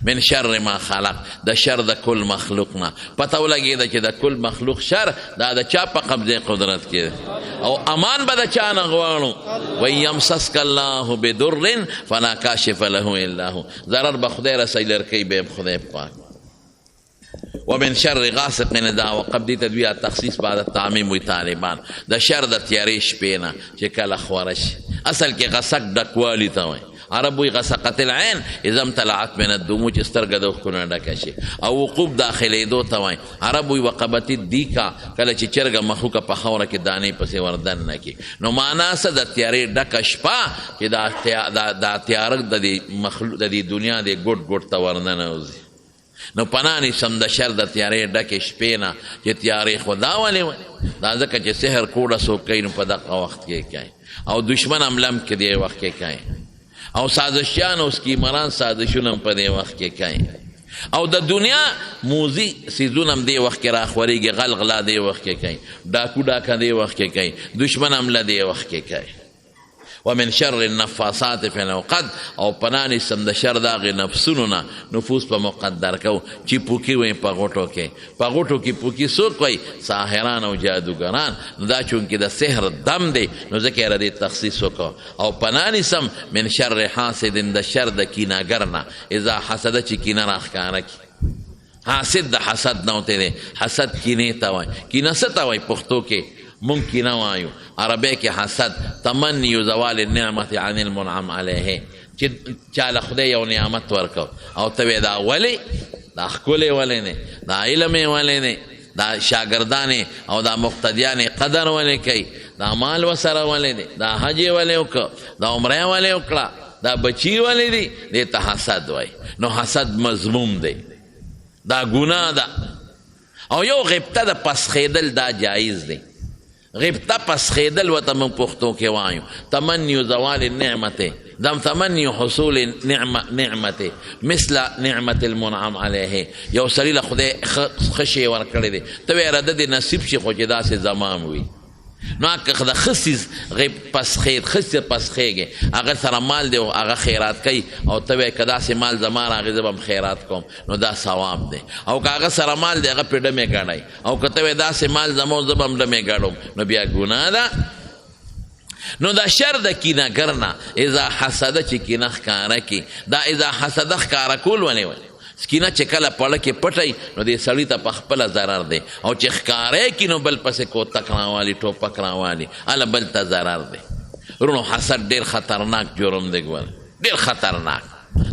من شر ما خلق، د شر د کل مخلوق نه. پته ولګېده چې د کل مخلوق شر دا د چا په قبضې قدرت کې دی، او امان به د چا نه غواړو. وإن یمسسک الله بدر فلا کاشف له الا هو، ضرر به خدای رسوي، لرکوي به هم خدای پاک. ومن شر غاسق اذا وقب، دې ته دوی تخصیص بعد تعمیم وي طالبان، د شر د تیارې شپې نه چې کله خوره شي. اصل کې غسق ډکوالي ته وایي، عرب وی غسقت العین اذا امتلعت من الدموع، چې سترګه د اوښکو نه ډکه شي. او وقوب داخلېدو ته وایي، عرب وی وقبت الدیکا، کله چې چرګه مخوکه په خاوره کې دانې پسې وردن نه کړي. نو معنا څه؟ د تیارې ډکه شپه چې دا تیاره د دې مخلوق د دې دنیا دې ګوټ ګوټ ته ورننوځي. نو پناه نیسم د شر د تیارې ډکې شپې نه چې تیارې خدا ولې وایي، دا ځکه چې سحر کوډه څوک کوي نو په دغه وخت کې کوي، او دشمن هم لم کې دې وخت کې کوي، او سازشیان او سکیمران سازشونه هم په دې وخت کې کوي، او د دنیا موزي څیزونه هم دې وخت کې راخورېږي، غل غلا دې وخت کې کوي، ډاکو ډاکه دې وخت کې کوي، دشمن حمله دې وخت کې کوي. ومن شر النفاثات فی العقد، او پناه نیسم د شر د هغې نفسونو نه، نفوس په مقدر کو چې پوکي وایي په غوټو کې، په غوټو کې پوکي څوک وایي؟ ساحران او جادوګران. نو دا چونکې د سحر دم دی نو ځکه یې دې تخصیص وکړو. او پناه نیسم من شر حاسد، د شر د کینهګر نه، اذا حسد چې کینه راښکاره کړي. حاسد د حسد نه وتی دی، حسد کینې ته وایي. کینه څه ته وایي پښتو کې؟ مونږ کینه وایو، عربی کې حسد تمنی زوال النعمت عن المنعم علیه، چې چا له خدای یو نعمت ورکړ او ته وایې دا ولې، دا ښکلی ولې نه، دا علم یې ولې نه، دا شاګردان او دا مقتدیان قدر ولې کوي، دا مال وسره ولې دی، دا حج یې ولې وکړ، دا عمره یې ولې وکړه، دا بچي ولې دی، دې ته حسد وایي. نو حسد مذموم دی، دا ګناه ده. او یو غبطه د پسخېدل دا جایز دی. غبطه پسخېدل ورته موږ پښتو کې وایو، تمنی زوال النعمت، دم تمنی حصول نعمت مثل نعمت المنعم علیه. یو سړي له خدای ښه شی ورکړی دی، ته وایې یاره د دې نصیب شي خو چې داسې زمام وي. نو که د ښه څیز پسخېد، ښه څیز پسخېږي، هغه سره مال دی او هغه خیرات کوي، او ته وایې که داسې مال زما راغی زه به هم خیرات کوم، نو دا ثواب دی. او که هغه سره مال دی هغه پرې ډمې ګڼی، او که ته وایې داسې مال زما زه به هم ډمې ګڼم، نو بیا ګناه ده. نو دا شر د کینهګر نه اذا حسده چې کینه ښکاره کړي، دا اذا حسده ښکاره کول ولې وایي؟ کینه چې کله پړه کې پټی نو دې سړي ته په خپله ضرر دی، او چې ښکاره کړي نو بل پسې کوتک راوالي، ټوپک راوالي، هله بل ته ضرر دی. وروڼو حسد ډېر خطرناک جرم دی، ګوره ډېر خطرناک،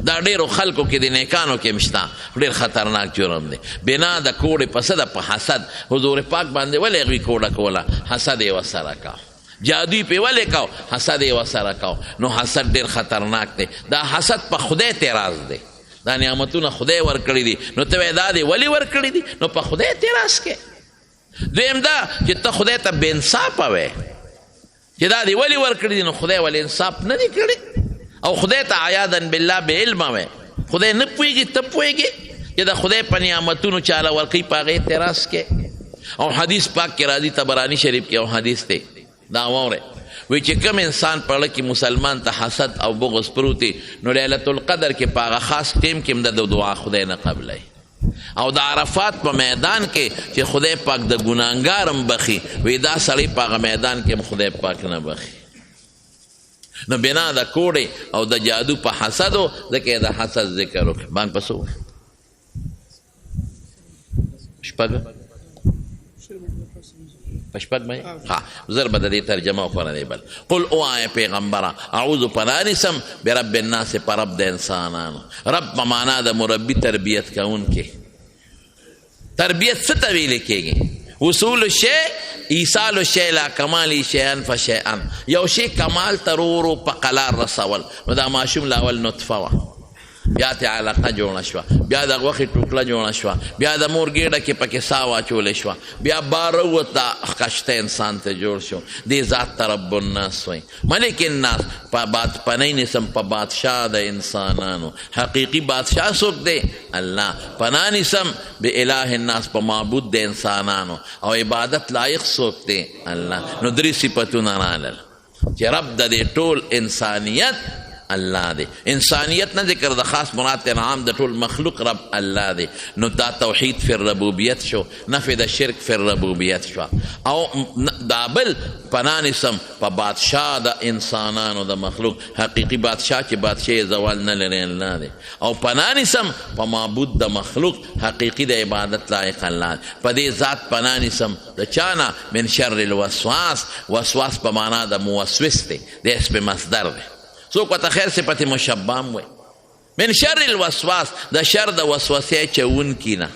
دا ډېرو خلکو کې د نیکانو کې هم شته، ډېر خطرناک جرم دی. بنا د کوړې په څه ده؟ په حسد. حضور پاک باندې ولې هغوی کوړه کوله؟ حسد یې ورسره کاوه. جادوی پې ولې کاوه؟ حسد یې ورسره کاوه. نو حسد ډېر خطرناک دی. دا حسد په خدای اعتراض دی، دا نعمتونه خدای ورکړي دي، نو ته وایې دا دې ولې ورکړي دي؟ نو په خدای اعتراض کې. دویم دا چې ته خدای ته بې انصافه وې، چې دا دې ولې ورکړي دي، نو خدای ولې انصاف نه دی کړی؟ او خدای ته عیاذا بالله بې علمه وې، خدای نه پوهېږي، ته پوهېږې چې د خدای په نعمتونو چاله ورکوي په هغې اعتراض کې. او حدیث پاک کې راځي، طبراني شریف کې یو حدیث دی، دا واورئ، وی چې کوم انسان په اړه کې مسلمان ته حسد او بغض پروت دی، نو لیلة القدر کې په هغه خاص ټیم کې هم د دعا خدای نه قبلوي. او د عرفات په میدان کې چې خدای پاک د ګناهګار هم بخي، وی دا سړی په هغه میدان کې هم خدای پاک نه بخي. نو بنا د کوړې او د جادو په حسدو ځکه یې د حسد ذکر وکړ. بانک په څه وکړ؟ شپږ په شپږ باندې؟ ها، زر به د دې ترجمه وکړه دی بل. قل ووایه پیغمبره، اعوذ پناه نیسم برب الناس، په رب د انسانانو. رب په معنا د مربي تربیت کوونکی، تربیت څه ته ویل کېږي؟ وصول الشیء ایصال الشیء الی کمال شیئا فشیئا، یو شی کمال ته ورو ورو په قلار رسول. نو دا ماشوم له اول نطفه وه، بیا ترې علاقه جوړه شوه، بیا د غوښې ټوکړه جوړه شوه، بیا د مور ګېډه کې پکې ساه واچولې شوه، بیا بار ووت، دا کشته انسان ته جوړ شو. دې ذات ته رب الناس وایي، ملک الناس، په باد پنۍ نیسم په بادشاه د انسانانو. حقیقي بادشاه څوک دی؟ الله. پناه نیسم به اله الناس، په معبود د انسانانو، او عبادت لایق څوک دی؟ الله. نو درې صفتونه رالل چې رب د دې ټول انسانیت الله دی. انسانیت نه ذکر د خاص مراد ته عام د ټول مخلوق رب الله دی. نو دا توحید فی الربوبیت شو، نفی د شرک فی الربوبیت شو، او دا بل پناه نیسم په بادشاه د انسانانو د مخلوق، حقیقي بادشاه چې بادشاه یې زوال نه لري الله دی، او پناه نیسم په معبود د مخلوق، حقیقي د عبادت لایق الله دی. په دې ذات پناه نیسم د چا نه؟ من شر الوسواس. وسواس په معنا د موسوس دی، د اسم مصدر دی، څوک ورته خیر صفت مشبه هم وایي. من شر الوسواس، د شر د وسوسې چوونکي نه.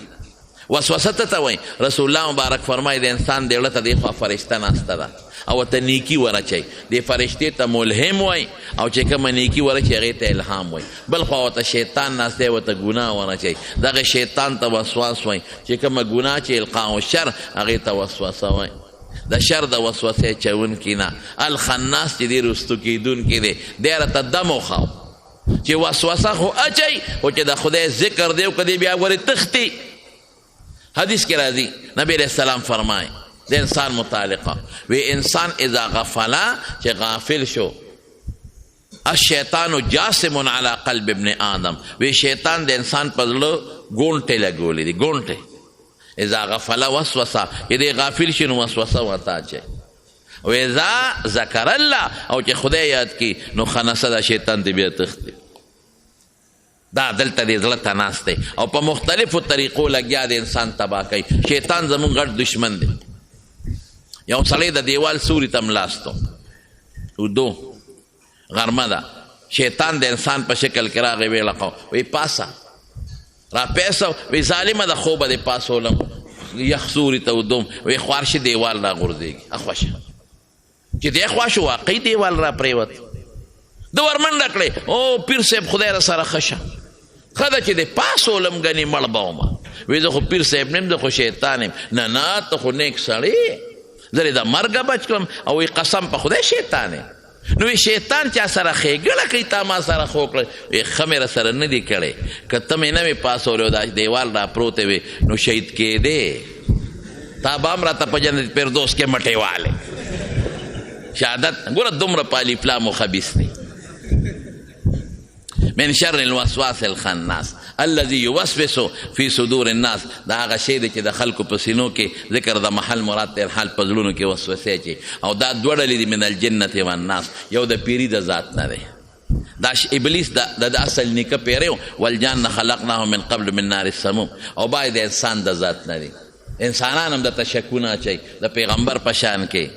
وسوسه څه ته وایي؟ رسول الله مبارک فرمایي د انسان د زړه ته دې خوا فرشته ناسته ده او ورته نیکي ورچوي، دې فرشتې ته ملهم وایي، او چې کومه نیکي ورچوي هغې ته الهام وایي. بل خوا ورته شیطان ناست دی، ورته ګناه ورچوي، دغه شیطان ته وسواس وایي، چې کومه ګناه چې القاء الشر هغې ته وسوسه وایي. د شر د وسوسې چوونکي نه. الخناس چې دی رستو کېدونکی دی، دی راته دم وښاو چې وسوسه خو اچوي، خو چې د خدای ذکر دی که دی بیا ګورې تښتي. حدیث کې راځي نبی علیہ السلام فرمایي د انسان متعلقه وی انسان اذا غفلا، چې غافل شو، الشیطان جاسم علی قلب ابن آدم، وی شیطان د انسان په زړه ګونټې لګولې دي، ګونټې. اذا غفل وسوسه، چې دی غافل شي نو وسوسه ورته اچوي. او اذا ذکر الله، او چې خدای یاد کړي نو خنسه دا شیطان دی بیا تښتي. دا دلته دې زړه ته ناست دی او په مختلفو طریقو لګیا دی انسان تباه کوي. شیطان زموږ غټ دشمن دی. یو سړی د دیوال سوري ته ملاستو ودو، غرمه ده، شیطان د انسان په شکل کې راغی، ویې لقو، وایي پاسه را پیسه، وی ظالمه د خوبه دې پاسولم، یخ سوري ته ودوم، وی خوار شي دیوال را غورځېږي. اخوا شه، چې دی خوا شو واقعي دیوال را پرېوت. ده ورمنډه کړې، او پیر صاحب خدای را سره ښه شه، ښه ده چې دې پاسولم ګنې مړ به وم. وی زه خو پیر صاحب نه یم، زه خو شیطان یم. نه نه، ته خو نیک سړی یې، زه دې د مرګه بچ کړم. او وی قسم په خدای شیطان یم. نو شیطان چا سره ښېګڼه کوي، تا ما سره ښه وکړه، وی ښه مې راسره نه دي کړی، که ته مې نه وې پاسولی او دا دیوال را پروت وې نو شهید کېدې، تا به هم راته په جنت فردوس کې مټې والې. شهادت ګوره دومره په الف لام خبیث دی. من شر الوسواس الخناس الذي يوسوس في صدور الناس، دا هغه شی دی چې د خلکو په سینو کې ذکر د محل مراد تر حال په زړونو کې وسوسې چي. او دا دوه ډلې دي، من الجنة والناس، یو د پیری د ذات نه دی، دا ابلیس د اصل نیکه پیری و، والجان خلقناه من قبل من نار السموم، او باید انسان د ذات نه دی. انسانان هم د تشکونه اچوي د پیغمبر په شان کې،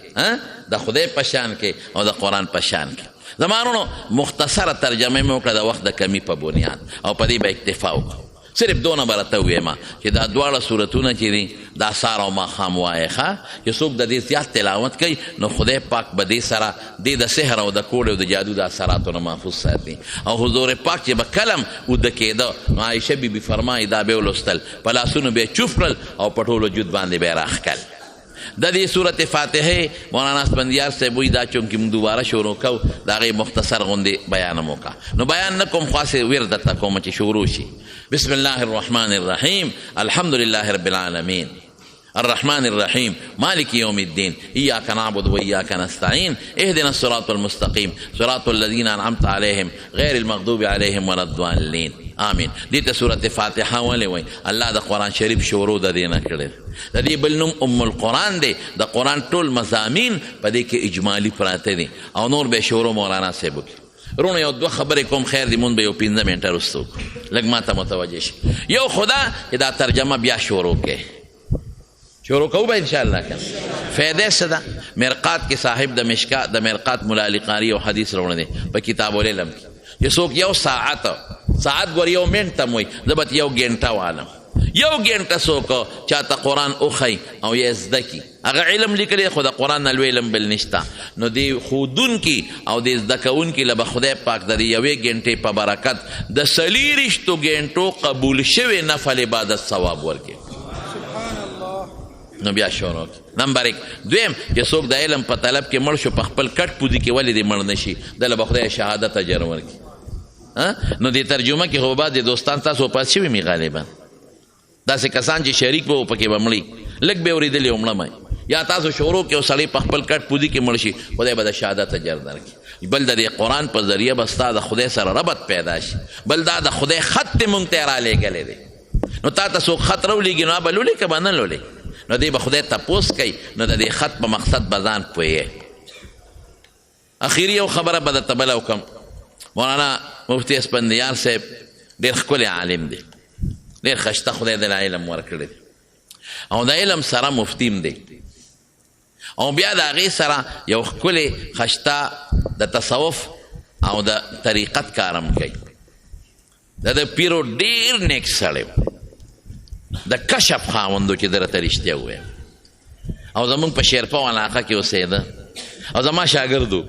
د خدای په شان کې، او د قرآن په شان کې. زما وروڼو مختصره ترجمه مې وکړه د وخت د کمی په بنیاد، او په دې به اکتفا وکړو. صرف دونه به راته ووایم چې دا دواړه سورتونه چې دي دا سهار او ماښام وایې، ښه چې څوک د دې زیات تلاوت کوي نو خدای پاک به دې سره دې د سحر او د کوډې او د جادو د اثراتو نه محفوظ ساتي. او حضور پاک چې به کلم اوده کېده نو عایشه بي بي فرمایي دا به یې ولوستل، په لاسونو به یې چوف کړل او په ټول وجود باندې به یې راښکل. د دې سورت فاتحه مولانا اسفندیار صاحب وایي دا چونکې موږ دوباره شروع کوو د هغې مختصر غوندې بیان هم وکړه، نو بیان نه کوم خو هسې ورد درته کوم چې شروع شي. بسم الله الرحمن الرحیم، الحمد لله رب العالمین، الرحمن الرحیم، مالک یوم الدین، ایاک نعبد و ایاک نستعین، اهدنا الصراط المستقیم، صراط الذین انعمت علیهم غیر المغضوب علیهم ولا الضالین، آمین. دې ته سورت فاتحه ولې وایي؟ الله د قرآن شریف شروع د دې نه کړې. د دې بل نوم ام القرآن دی. د قرآن ټول مضامین په دې کې اجمالي پراته دي، او نور به شروع مولانا صاحب وکړي. وروڼه یو دوه خبرې کوم، خیر دی، مونږ به یو 5 منټه وروسته وکړو، لږ ما ته متوجه شي. یو خدا چې دا ترجمه بیا شروع کړي، شروع کوو به انشاءالله. که فایده څه ده؟ مرقات کې صاحب د مشکا د مرقات مولا علي قاري یو حدیث راوړی دی په کتاب العلم کې چې څوک یو ساعت، ساعت ګوري یو منټ ته وایي، زه به یو ګنټه والم، یو ګنټه څوک چاته قرآن وښیي او یې زده کړي، هغه علم لیکلی خو د قرآن نه لوی علم بل نشته، نو دې ښودونکي او دې زده کوونکي له به خدای پاک د دې یوې ګنټې په برکت د څلېرویشتو ګنټو قبول شوی نفل عبادت ثواب ورکړي. نو بیا شروع کړي. نمبر 1. دویم چې څوک د علم په طلب کې مړ شو په خپل کټ پوزي کې ولې دې مړ نه شي، دله به خدای شهادت اجر ورکړي. نو دې ترجمه کې خو بعضې دوستان تاسو پاس شوي مې غالبا داسې کسان چې شریک به و پکې به مړي، لږ به یې اورېدلي او مړه مې، یا تاسو شروع کې یو سړی په خپل کټ پوزي کې مړ شي، خدای به د شهادت اجر درکړي. بل د دې قرآن په ذریعه به ستا د خدای سره ربط پیدا شي. بل دا د خدای خط دی مونږ ته یې رالیږلی دی، نو تا ته څوک خط راولېږي نو هغه به لولې که به نه لولې، نو دې به خدای تپوس کوي، نو د دې خط په مقصد به ځان پوهېږي. اخري یو خبره به درته بله وکړم. مولانا مفتي اسفندیار صاحب ډېر ښکلی عالم دی، ډېر ښایسته خدای دې له علم ورکړی دی، او د علم سره مفتي هم دی، او بیا د هغې سره یو ښکلی ښایسته د تصوف او د طریقت کار هم کوي. د ده پیرو ډېر نیک سړی و، د کشف خاوند و چې درته رښتیا ووایم، او زمونږ په شیرپو علاقه کې اوسېده، او زما شاګرد و،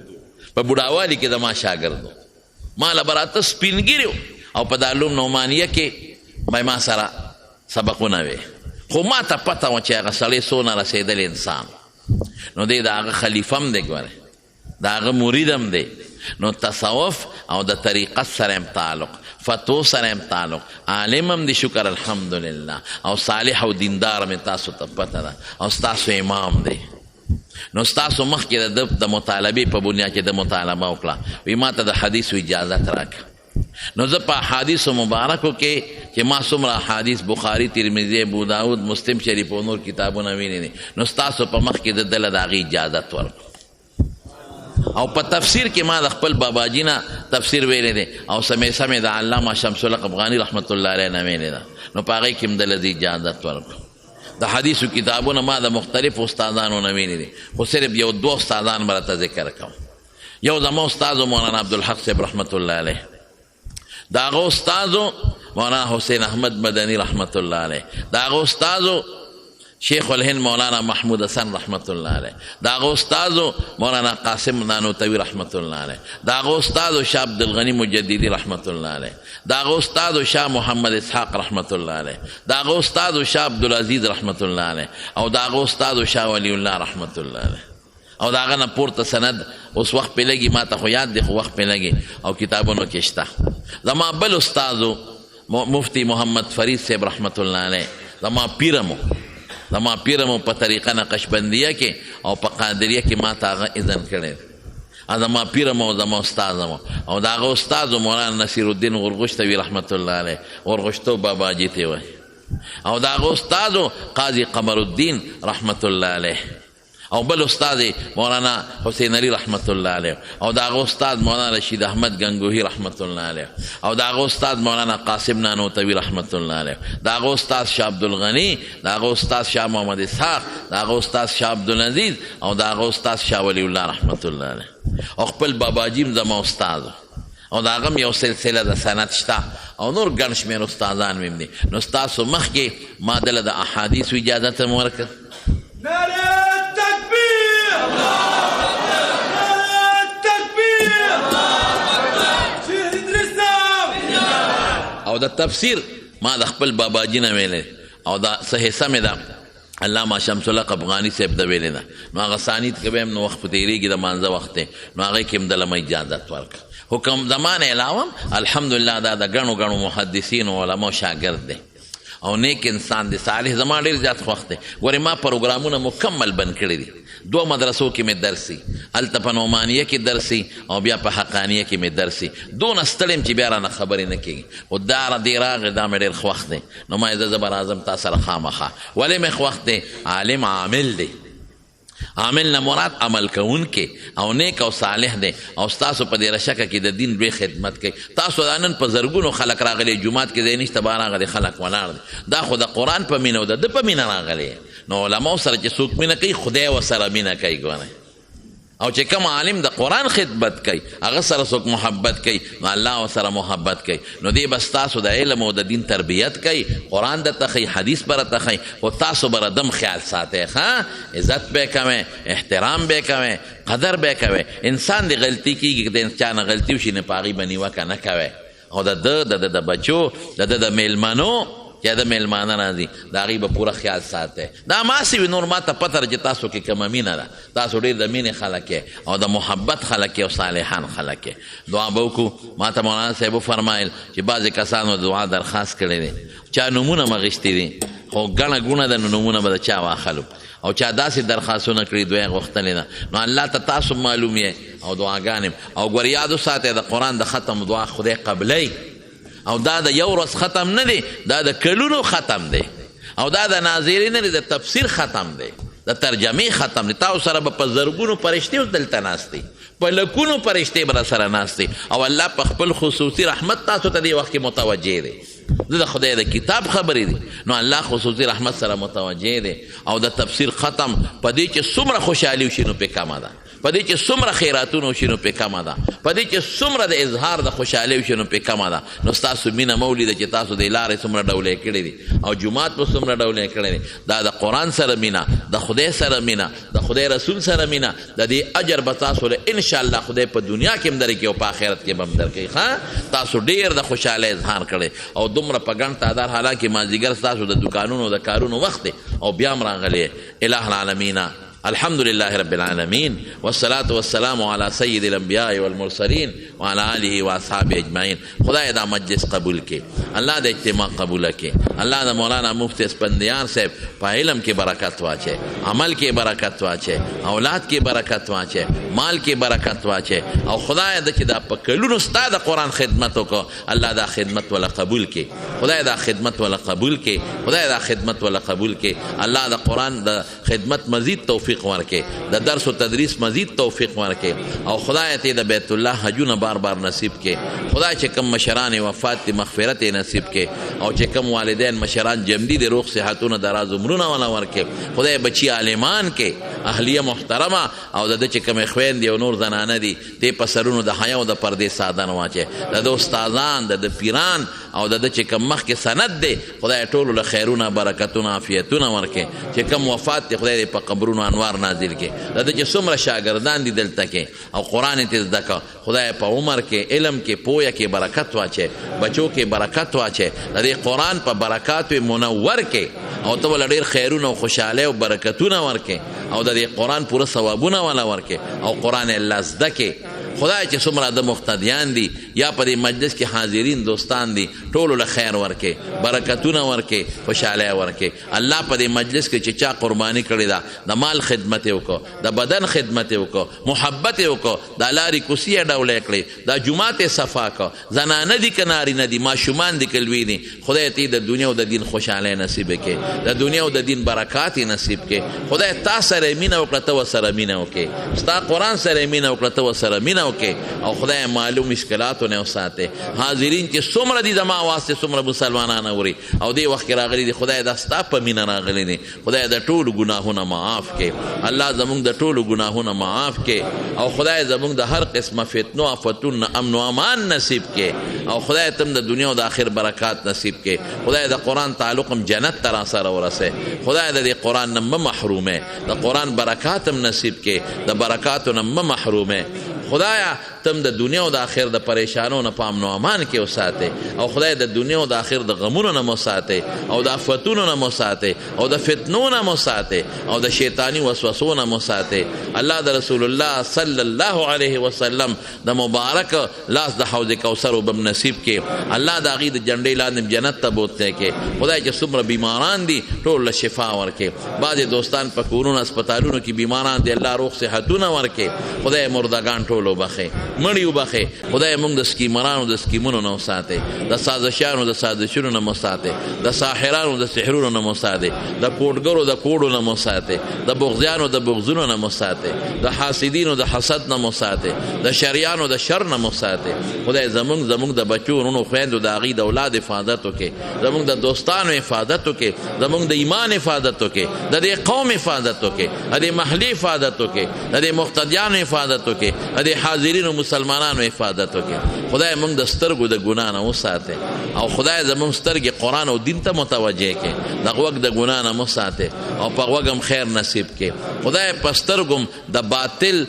په بوډاوالي کې زما شاګرد و، ما له به راته سپین ږیری و، او په دارالعلوم نعمانیه کې به ما سره سبقونه وي، خو ما ته پته وه چې هغه سړی څونه رسېدلی انسان، نو دی د هغه خلیفه هم دی، ګوره د هغه مرید هم دی، نو تصوف او د طریقت سره هم تعلق، فتو سره هم تعلق، عالم هم دی شکر الحمدلله، او صالح او دیندار مې تاسو ته پته ده، او ستاسو امام دی. نو ستاسو مخکې د ده د مطالبې په بنیاد چې ده مطالبه وکړه، وی ما ته د حدیثو اجازت راکړه، نو زه په احادیثو مبارکو کې چې ما څومره احادیث بخاري، ترمذي، ابو داود، مسلم شریف او نور کتابونه ویلي دي، نو ستاسو په مخکې د ده له د هغې اجازت ورکړو. او په تفسیر کې ما د خپل باباجي نه تفسیر ویلی دی، او سمې سمې د علامه شمس الحق افغاني رحمت الله علیه نه ویلی ده، نو په هغې کې هم ده له دې اجازت ورکړو. د حدیثو کتابونه ما د مختلفو استادانو نه ویلي دي، خو صرف یو دوه استادان به راته ذکر کوم. یو زما استاد مولانا عبدالحق صاحب رحمت الله علیه، د هغه استاد مولانا حسین احمد مدني رحمت الله علیه، د هغه استاد شیخ الهند مولانا محمود حسن رحمت الله علیه، د هغه استاد مولانا قاسم نانوتوي رحمت الله علیه، د هغه استاد شاه عبدالغني مجددي رحمت الله علیه، د هغه استاد شاه محمد اسحاق رحمت الله علیه، د هغه استاد شاه عبدالعزیز رحمت الله علیه، او د هغه استاد شاه ولی الله رحمت الله علیه. او د هغه نه پورته سند اوس وخت پې لګي، ما ته خو یاد دی خو وخت پې لګي او کتابونو کې شته. زما بل استاد مفتي محمد فرید صاحب رحمت الله علیه، زما پیرمو په طریقه نقشبندیه کې او په قادریه کې ما ته هغه اذن کړی دی، زما پیرمو او زما استاد مو. او د هغه استاد مولانا نصیرالدین غرغشتوي رحمت الله علیه، غرغشتو باباجي ته وایي، او د هغه استاد قاضي قمرالدین رحمت الله علیه، او بل استاد مولانا حسین علی رحمت الله علیه، او د هغه استاد مولانا رشید احمد ګنګوهي رحمت الله علیه، او د هغه استاد مولانا قاسم نانوتوي رحمت الله علیه، د هغه استاد شاه عبدالغني، د هغه استاد شاه محمد اسحاق، د هغه استاد شاه عبدالعزیز، او د هغه استاد شاه ولی الله رحمت الله علیه. او خپل باباجي هم زما استاد، او د هغه هم یو سلسله د سند شته، او نور ګڼ شمېر استادان مې هم دي. نو ستاسو مخکې ما دله د احادیثو اجازه هم ورکړه. نعرہ تکبیر، نعرہ تکبیر، شیخ ادریس صاحب. او د تفسیر ما د خپل باباجي نه ویلی، او دا څه حصه مې ده علامه شمس الحق افغاني صاحب د ویلې ده، نو هغه سانید کې به هم نو وخت په تېرېږي، د مانځه وخت دی، نو هغې کې هم دله ما اجازت ورکړه. حکم زما نه علاوه الحمدلله دا د ګڼو ګڼو محدثینو علماو شاګرد دی، او نیک انسان دی، صالح، زما ډېر زیات خوښ دی. ګورې ما پروګرامونه مکمل بند کړي دي، دوه مدرسو کې مې درسي، هلته په نعمانیه کې درسي او بیا په حقانیه کې مې درسي، دونه ستړی یم چې بیا رانه خبرې نه کېږي. خو دا را دې راغی، دا مې ډېر خوښ دی، نو ما یې زه به راځم تا سره خامخا. ولې مې خوښ دی؟ عالم عامل دی، عامل نه مراد عمل کوونکی او نیک او صالح دی، او ستاسو په دې رشکه کې د دین لوی خدمت کوي. تاسو دا نن په زرګونو خلک راغلي، جومات کې ځای نشته، بهر راغلي خلک ولاړ دي، دا خو د قرآن په مینه او د ده په مینه راغلي. نو علماو سره چې څوک مینه کوي، خدای ورسره مینه کوي. ګورئ، او چې کوم عالم د قرآن خدمت کوي، هغه سره څوک محبت کوي، نو الله سره محبت کوي. نو دی بس تاسو د علم او د دین تربیت کوي، قرآن درته ښیي، حدیث به راته ښیي، خو تاسو به دم خیال ساتئ. ښه عزت به کوئ، احترام به کوئ، قدر به کوئ. انسان دې غلطي کېږي، که د چا نه غلطي وشي نو په هغې به نیوکه نه کوئ. او د ده د ده د بچو، د ده د مېلمنو، چې د مېلمانه راځي، د هغې به پوره خیال ساتئ. دا ماسې وي، نور ما ته پته ده چې تاسو کې کومه مینه ده، تاسو ډېر د مینې خلک یې او د محبت خلک یې او صالحان خلک یې. دعا به وکړو. ما ته مولانا صاحب وفرمایل چې بعضې کسانو دعا درخواست کړی دی، چا نومونه مې اخیستي دي، خو ګڼه ګوڼه ده، نو نومونه به د چا واخلو، او چا داسې درخواستونه کړي، دعا یې غوښتلې ده. نو الله ته تاسو معلوم یې او دعاګانې. او ګور یاد وساتئ، د قرآن د ختم دعا خدای قبلوي، او دا د یو ورځ ختم نه دی، دا د کلونو ختم دی، او دا د ناظرې نه دی، د تفسیر ختم دی، د ترجمې ختم دی. تاسو سره به په زرګونو فرشتې اوس دلته ناست دي، په لکونو فرشتې به سره ناست دي، او الله په خپل خصوصي رحمت تاسو ته دې وخت کې متوجه دی. زه د خدای د کتاب خبرې دي، نو الله خصوصي رحمت سره متوجه دی. او د تفسیر ختم په دې چې څومره خوشحالي وشي نو پې کمه ده، په دې چې څومره خیراتونه وشي نو پې کمه ده، په دې چې څومره د اظهار د خوشحالۍ وشي نو پې کمه ده. نو ستاسو مینه مه ولیده چې تاسو د لارې څومره ډولې کړې دي او جومات مو څومره ډولې کړی دی. دا د قرآن سره مینه، د خدای سره مینه، د خدای رسول سره مینه، د دې اجر به تاسو له انشاءالله خدای په دنیا کې هم درکړي او په آخرت کې به هم درکړي. ښه تاسو ډېر د خوشحالۍ اظهار کړی او دومره په ګڼ تعداد، حالانکه مازدیګر ستاسو د دوکانونو د کارونو وخت دی او بیا هم راغلی. اله العالمین، الحمد لله رب العالمين، والصلاة والسلام على سيد الأنبياء والمرسلين وعلى آله وأصحابه أجمعين. خدای دا مجلس قبول کې، الله د اجتماع قبول کې، الله د مولانا مفتی اسپندیار صاحب په علم کې برکت واچي، عمل کې برکت واچي، اولاد کې برکت واچي، مال کې برکت واچي. او خدای د چې دا په کلونو ستا د قرآن خدمت وکړو، الله دا خدمت ولا قبول کې، خدای دا خدمت ولا قبول کې، خدای دا خدمت ولا قبول کې. الله د قرآن د خدمت مزید توفیق ورکې، د درس و تدریس مزید توفیق ورکې، او خدای ته د بیت الله حجونه بار بار نصیب کې. خدای چې کوم مشران وفات دي مغفرت نصیب کې، او چې کوم والدین مشران جمدي دي روغ صحتونه دراز عمرونه ولا ورکې. خدای بچي عالمان کې، اهلیه محترمه، او د چې کوم خویندې او نور زنانه دي ته په سرونو د حیا او د پردې ساده نه واچي. د استادان، د پیران، او د چې کوم مخکې سند دی، خدای ټولو له خیرونه برکتونه عافیتونه ورکې. چې کوم وفات دی خدای دې په قبرونو انوار نازل کې. د چې څومره شاګردان دي دلته کې او قرآن ته زده کړه، خدای په عمر کې، علم کې، پوهه کې برکت واچي، بچو کې برکت واچي، د دې قرآن په برکات منور کې، او ته ول ډېر خیرونه او خوشحالۍ او برکتونه ورکې، او د دې قرآن پوره ثوابونه ولا ورکې، او قرآن الله زده کې. خدای چې څومره د مقتدیان دي یا په دې مجلس کې حاضرین دوستان دي، ټولو له خیر ورکې، برکتونه ورکې، خوشحالۍ ورکې. الله په دې مجلس کې چې چا قرباني کړې ده، د مال خدمت یې وکړو، د بدن خدمت یې وکړو، محبت یې وکړو، د لارې کوڅې یې ډولې کړې، د جومات یې صفا کړ، زنانه دي که نارینه دي، ماشومان دي که لوی دي، خدای ته د دنیا او د دین خوشحالۍ نصیب کړي، د دنیا او د دین برکات یې نصیب کړي. خدای تا سره مینه وکړه، ته ورسره مینه وکړې، ستا قرآن سره مینه وکړه، ته ورسره مینه وکړې، او خدای معلوم مشکلاتو نه وساتې. حاضرین چې څومره دي زما آواز ته څومره مسلمانان اوري او دې وخت کې راغلي دي، خدای دا ستا په مینه راغلي دي، خدای د ټولو ګناهونه معاف کړي. الله زموږ د ټولو ګناهونه معاف کړي، او خدای زموږ د هر قسمه فتنو آفتونو نه امن و امان نصیب کړي، او خدای تم د دنیا او د آخر برکات نصیب کړي. خدای د قرآن تعلق هم جنت ته راسره ورسوي. خدای د دې قرآن نه مه محرومې، د قرآن برکات هم نصیب کړي، د برکاتو نه مه محرومې. خدایا تم د دنیا او د آخر د پریشانو نه په امن و امان کې وساتې، او خدای د دنیا او د آخر د غمونو نه مو ساتې، او د آفتونو نه مو ساتې، او د فتنو نه مو ساتې، او د شیطاني وسوسو نه مو ساتې. الله د رسول الله صلی الله علیه وسلم د مبارک لاس د حوض کوثر وبم نصیب کې. الله د هغې د جنډې لاندې جنت ته بوتلی کې. خدای چې څومره بیماران دي ټول له شفا ورکړي. بعضې دوستان په کورونو هسپتالونو کې بیماران دي، الله روغ صحتونه ورکړي. خدای مردګان ټول وبخښي. مړي وبخښې. خدای موږ د سکیمرانو د سکیمونو نه وساتې، د سازشانو د سازشونو نه مو ساتې، د ساحرانو د سحرونو نه مو ساتې، د کوډګرو د کوډو نه مو ساتې، د بغضیانو د بغضونو نه مو ساتې، د حاسدینو د حسد نه مو ساتې، د شریانو د شر نه مو ساتې. خدای زموږ د بچو، وروڼو، خویندو، د هغوی د اولاد حفاظت وکړي، زموږ د دوستانو حفاظت وکړي، زموږ د ایمان حفاظت وکړي، د دې قوم حفاظت وکړي، د دې محلې حفاظت وکړي، د دې مقتدیانو حفاظت وکړي، د دې حاضرینو مسلمانانو حفاظت وکړي. خدای موږ د سترګو د ګناه نه وساتي، او خدای زموږ سترګې قرآن او دین ته متوجه کړي، د غوږ د ګناه نه مو ساتي او په غوږ هم خیر نصیب کړي. خدای په سترګو د باطل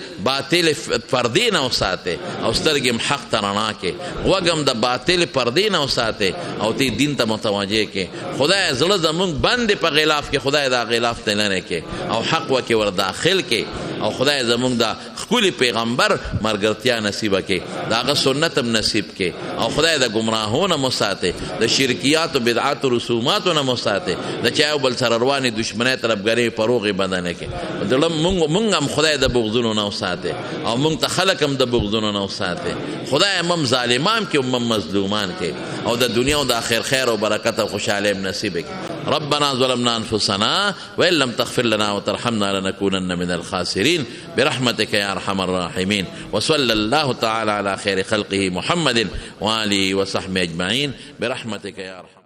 پردې نه وساتي او سترګې هم حق ته رڼا کړي، غوږ هم د باطل پردې نه وساتي او تی دین ته متوجه کړي. خدای زړه زموږ بند په غلاف کې، خدای دا غلاف ته لرې کړي او حق وکې ور داخل کړي، او خدای زموږ د ښکلي پیغمبر ملګرتیا نصیب کړي، د هغه سنت هم نصیب کړي، او خدای د ګمراهو نه مو ساتي، د شرکیاتو، بدعاتو، رسوماتو نه مو ساتي، د چا یو بل سره روانې دښمنۍ طرفګرۍ په روغې بدنه کې زړه مونږ هم خدای د بغضونو نه وساتي، او مونږ ته خلک هم د بغضونو نه وساتي. خدای مم ظالمان کې او مم مظلومان کې، او د دنیا او د آخر خیر او برکت او خوشحالۍ هم نصیب کړي. ربنا ظلمنا انفسنا وان لم تغفر لنا وترحمنا لنكونن من الخاسرين برحمتك يا ارحم الراحمين. وصلى الله تعالى على خير خلقه محمد وآله وصحبه اجمعين برحمتك يا ارحم.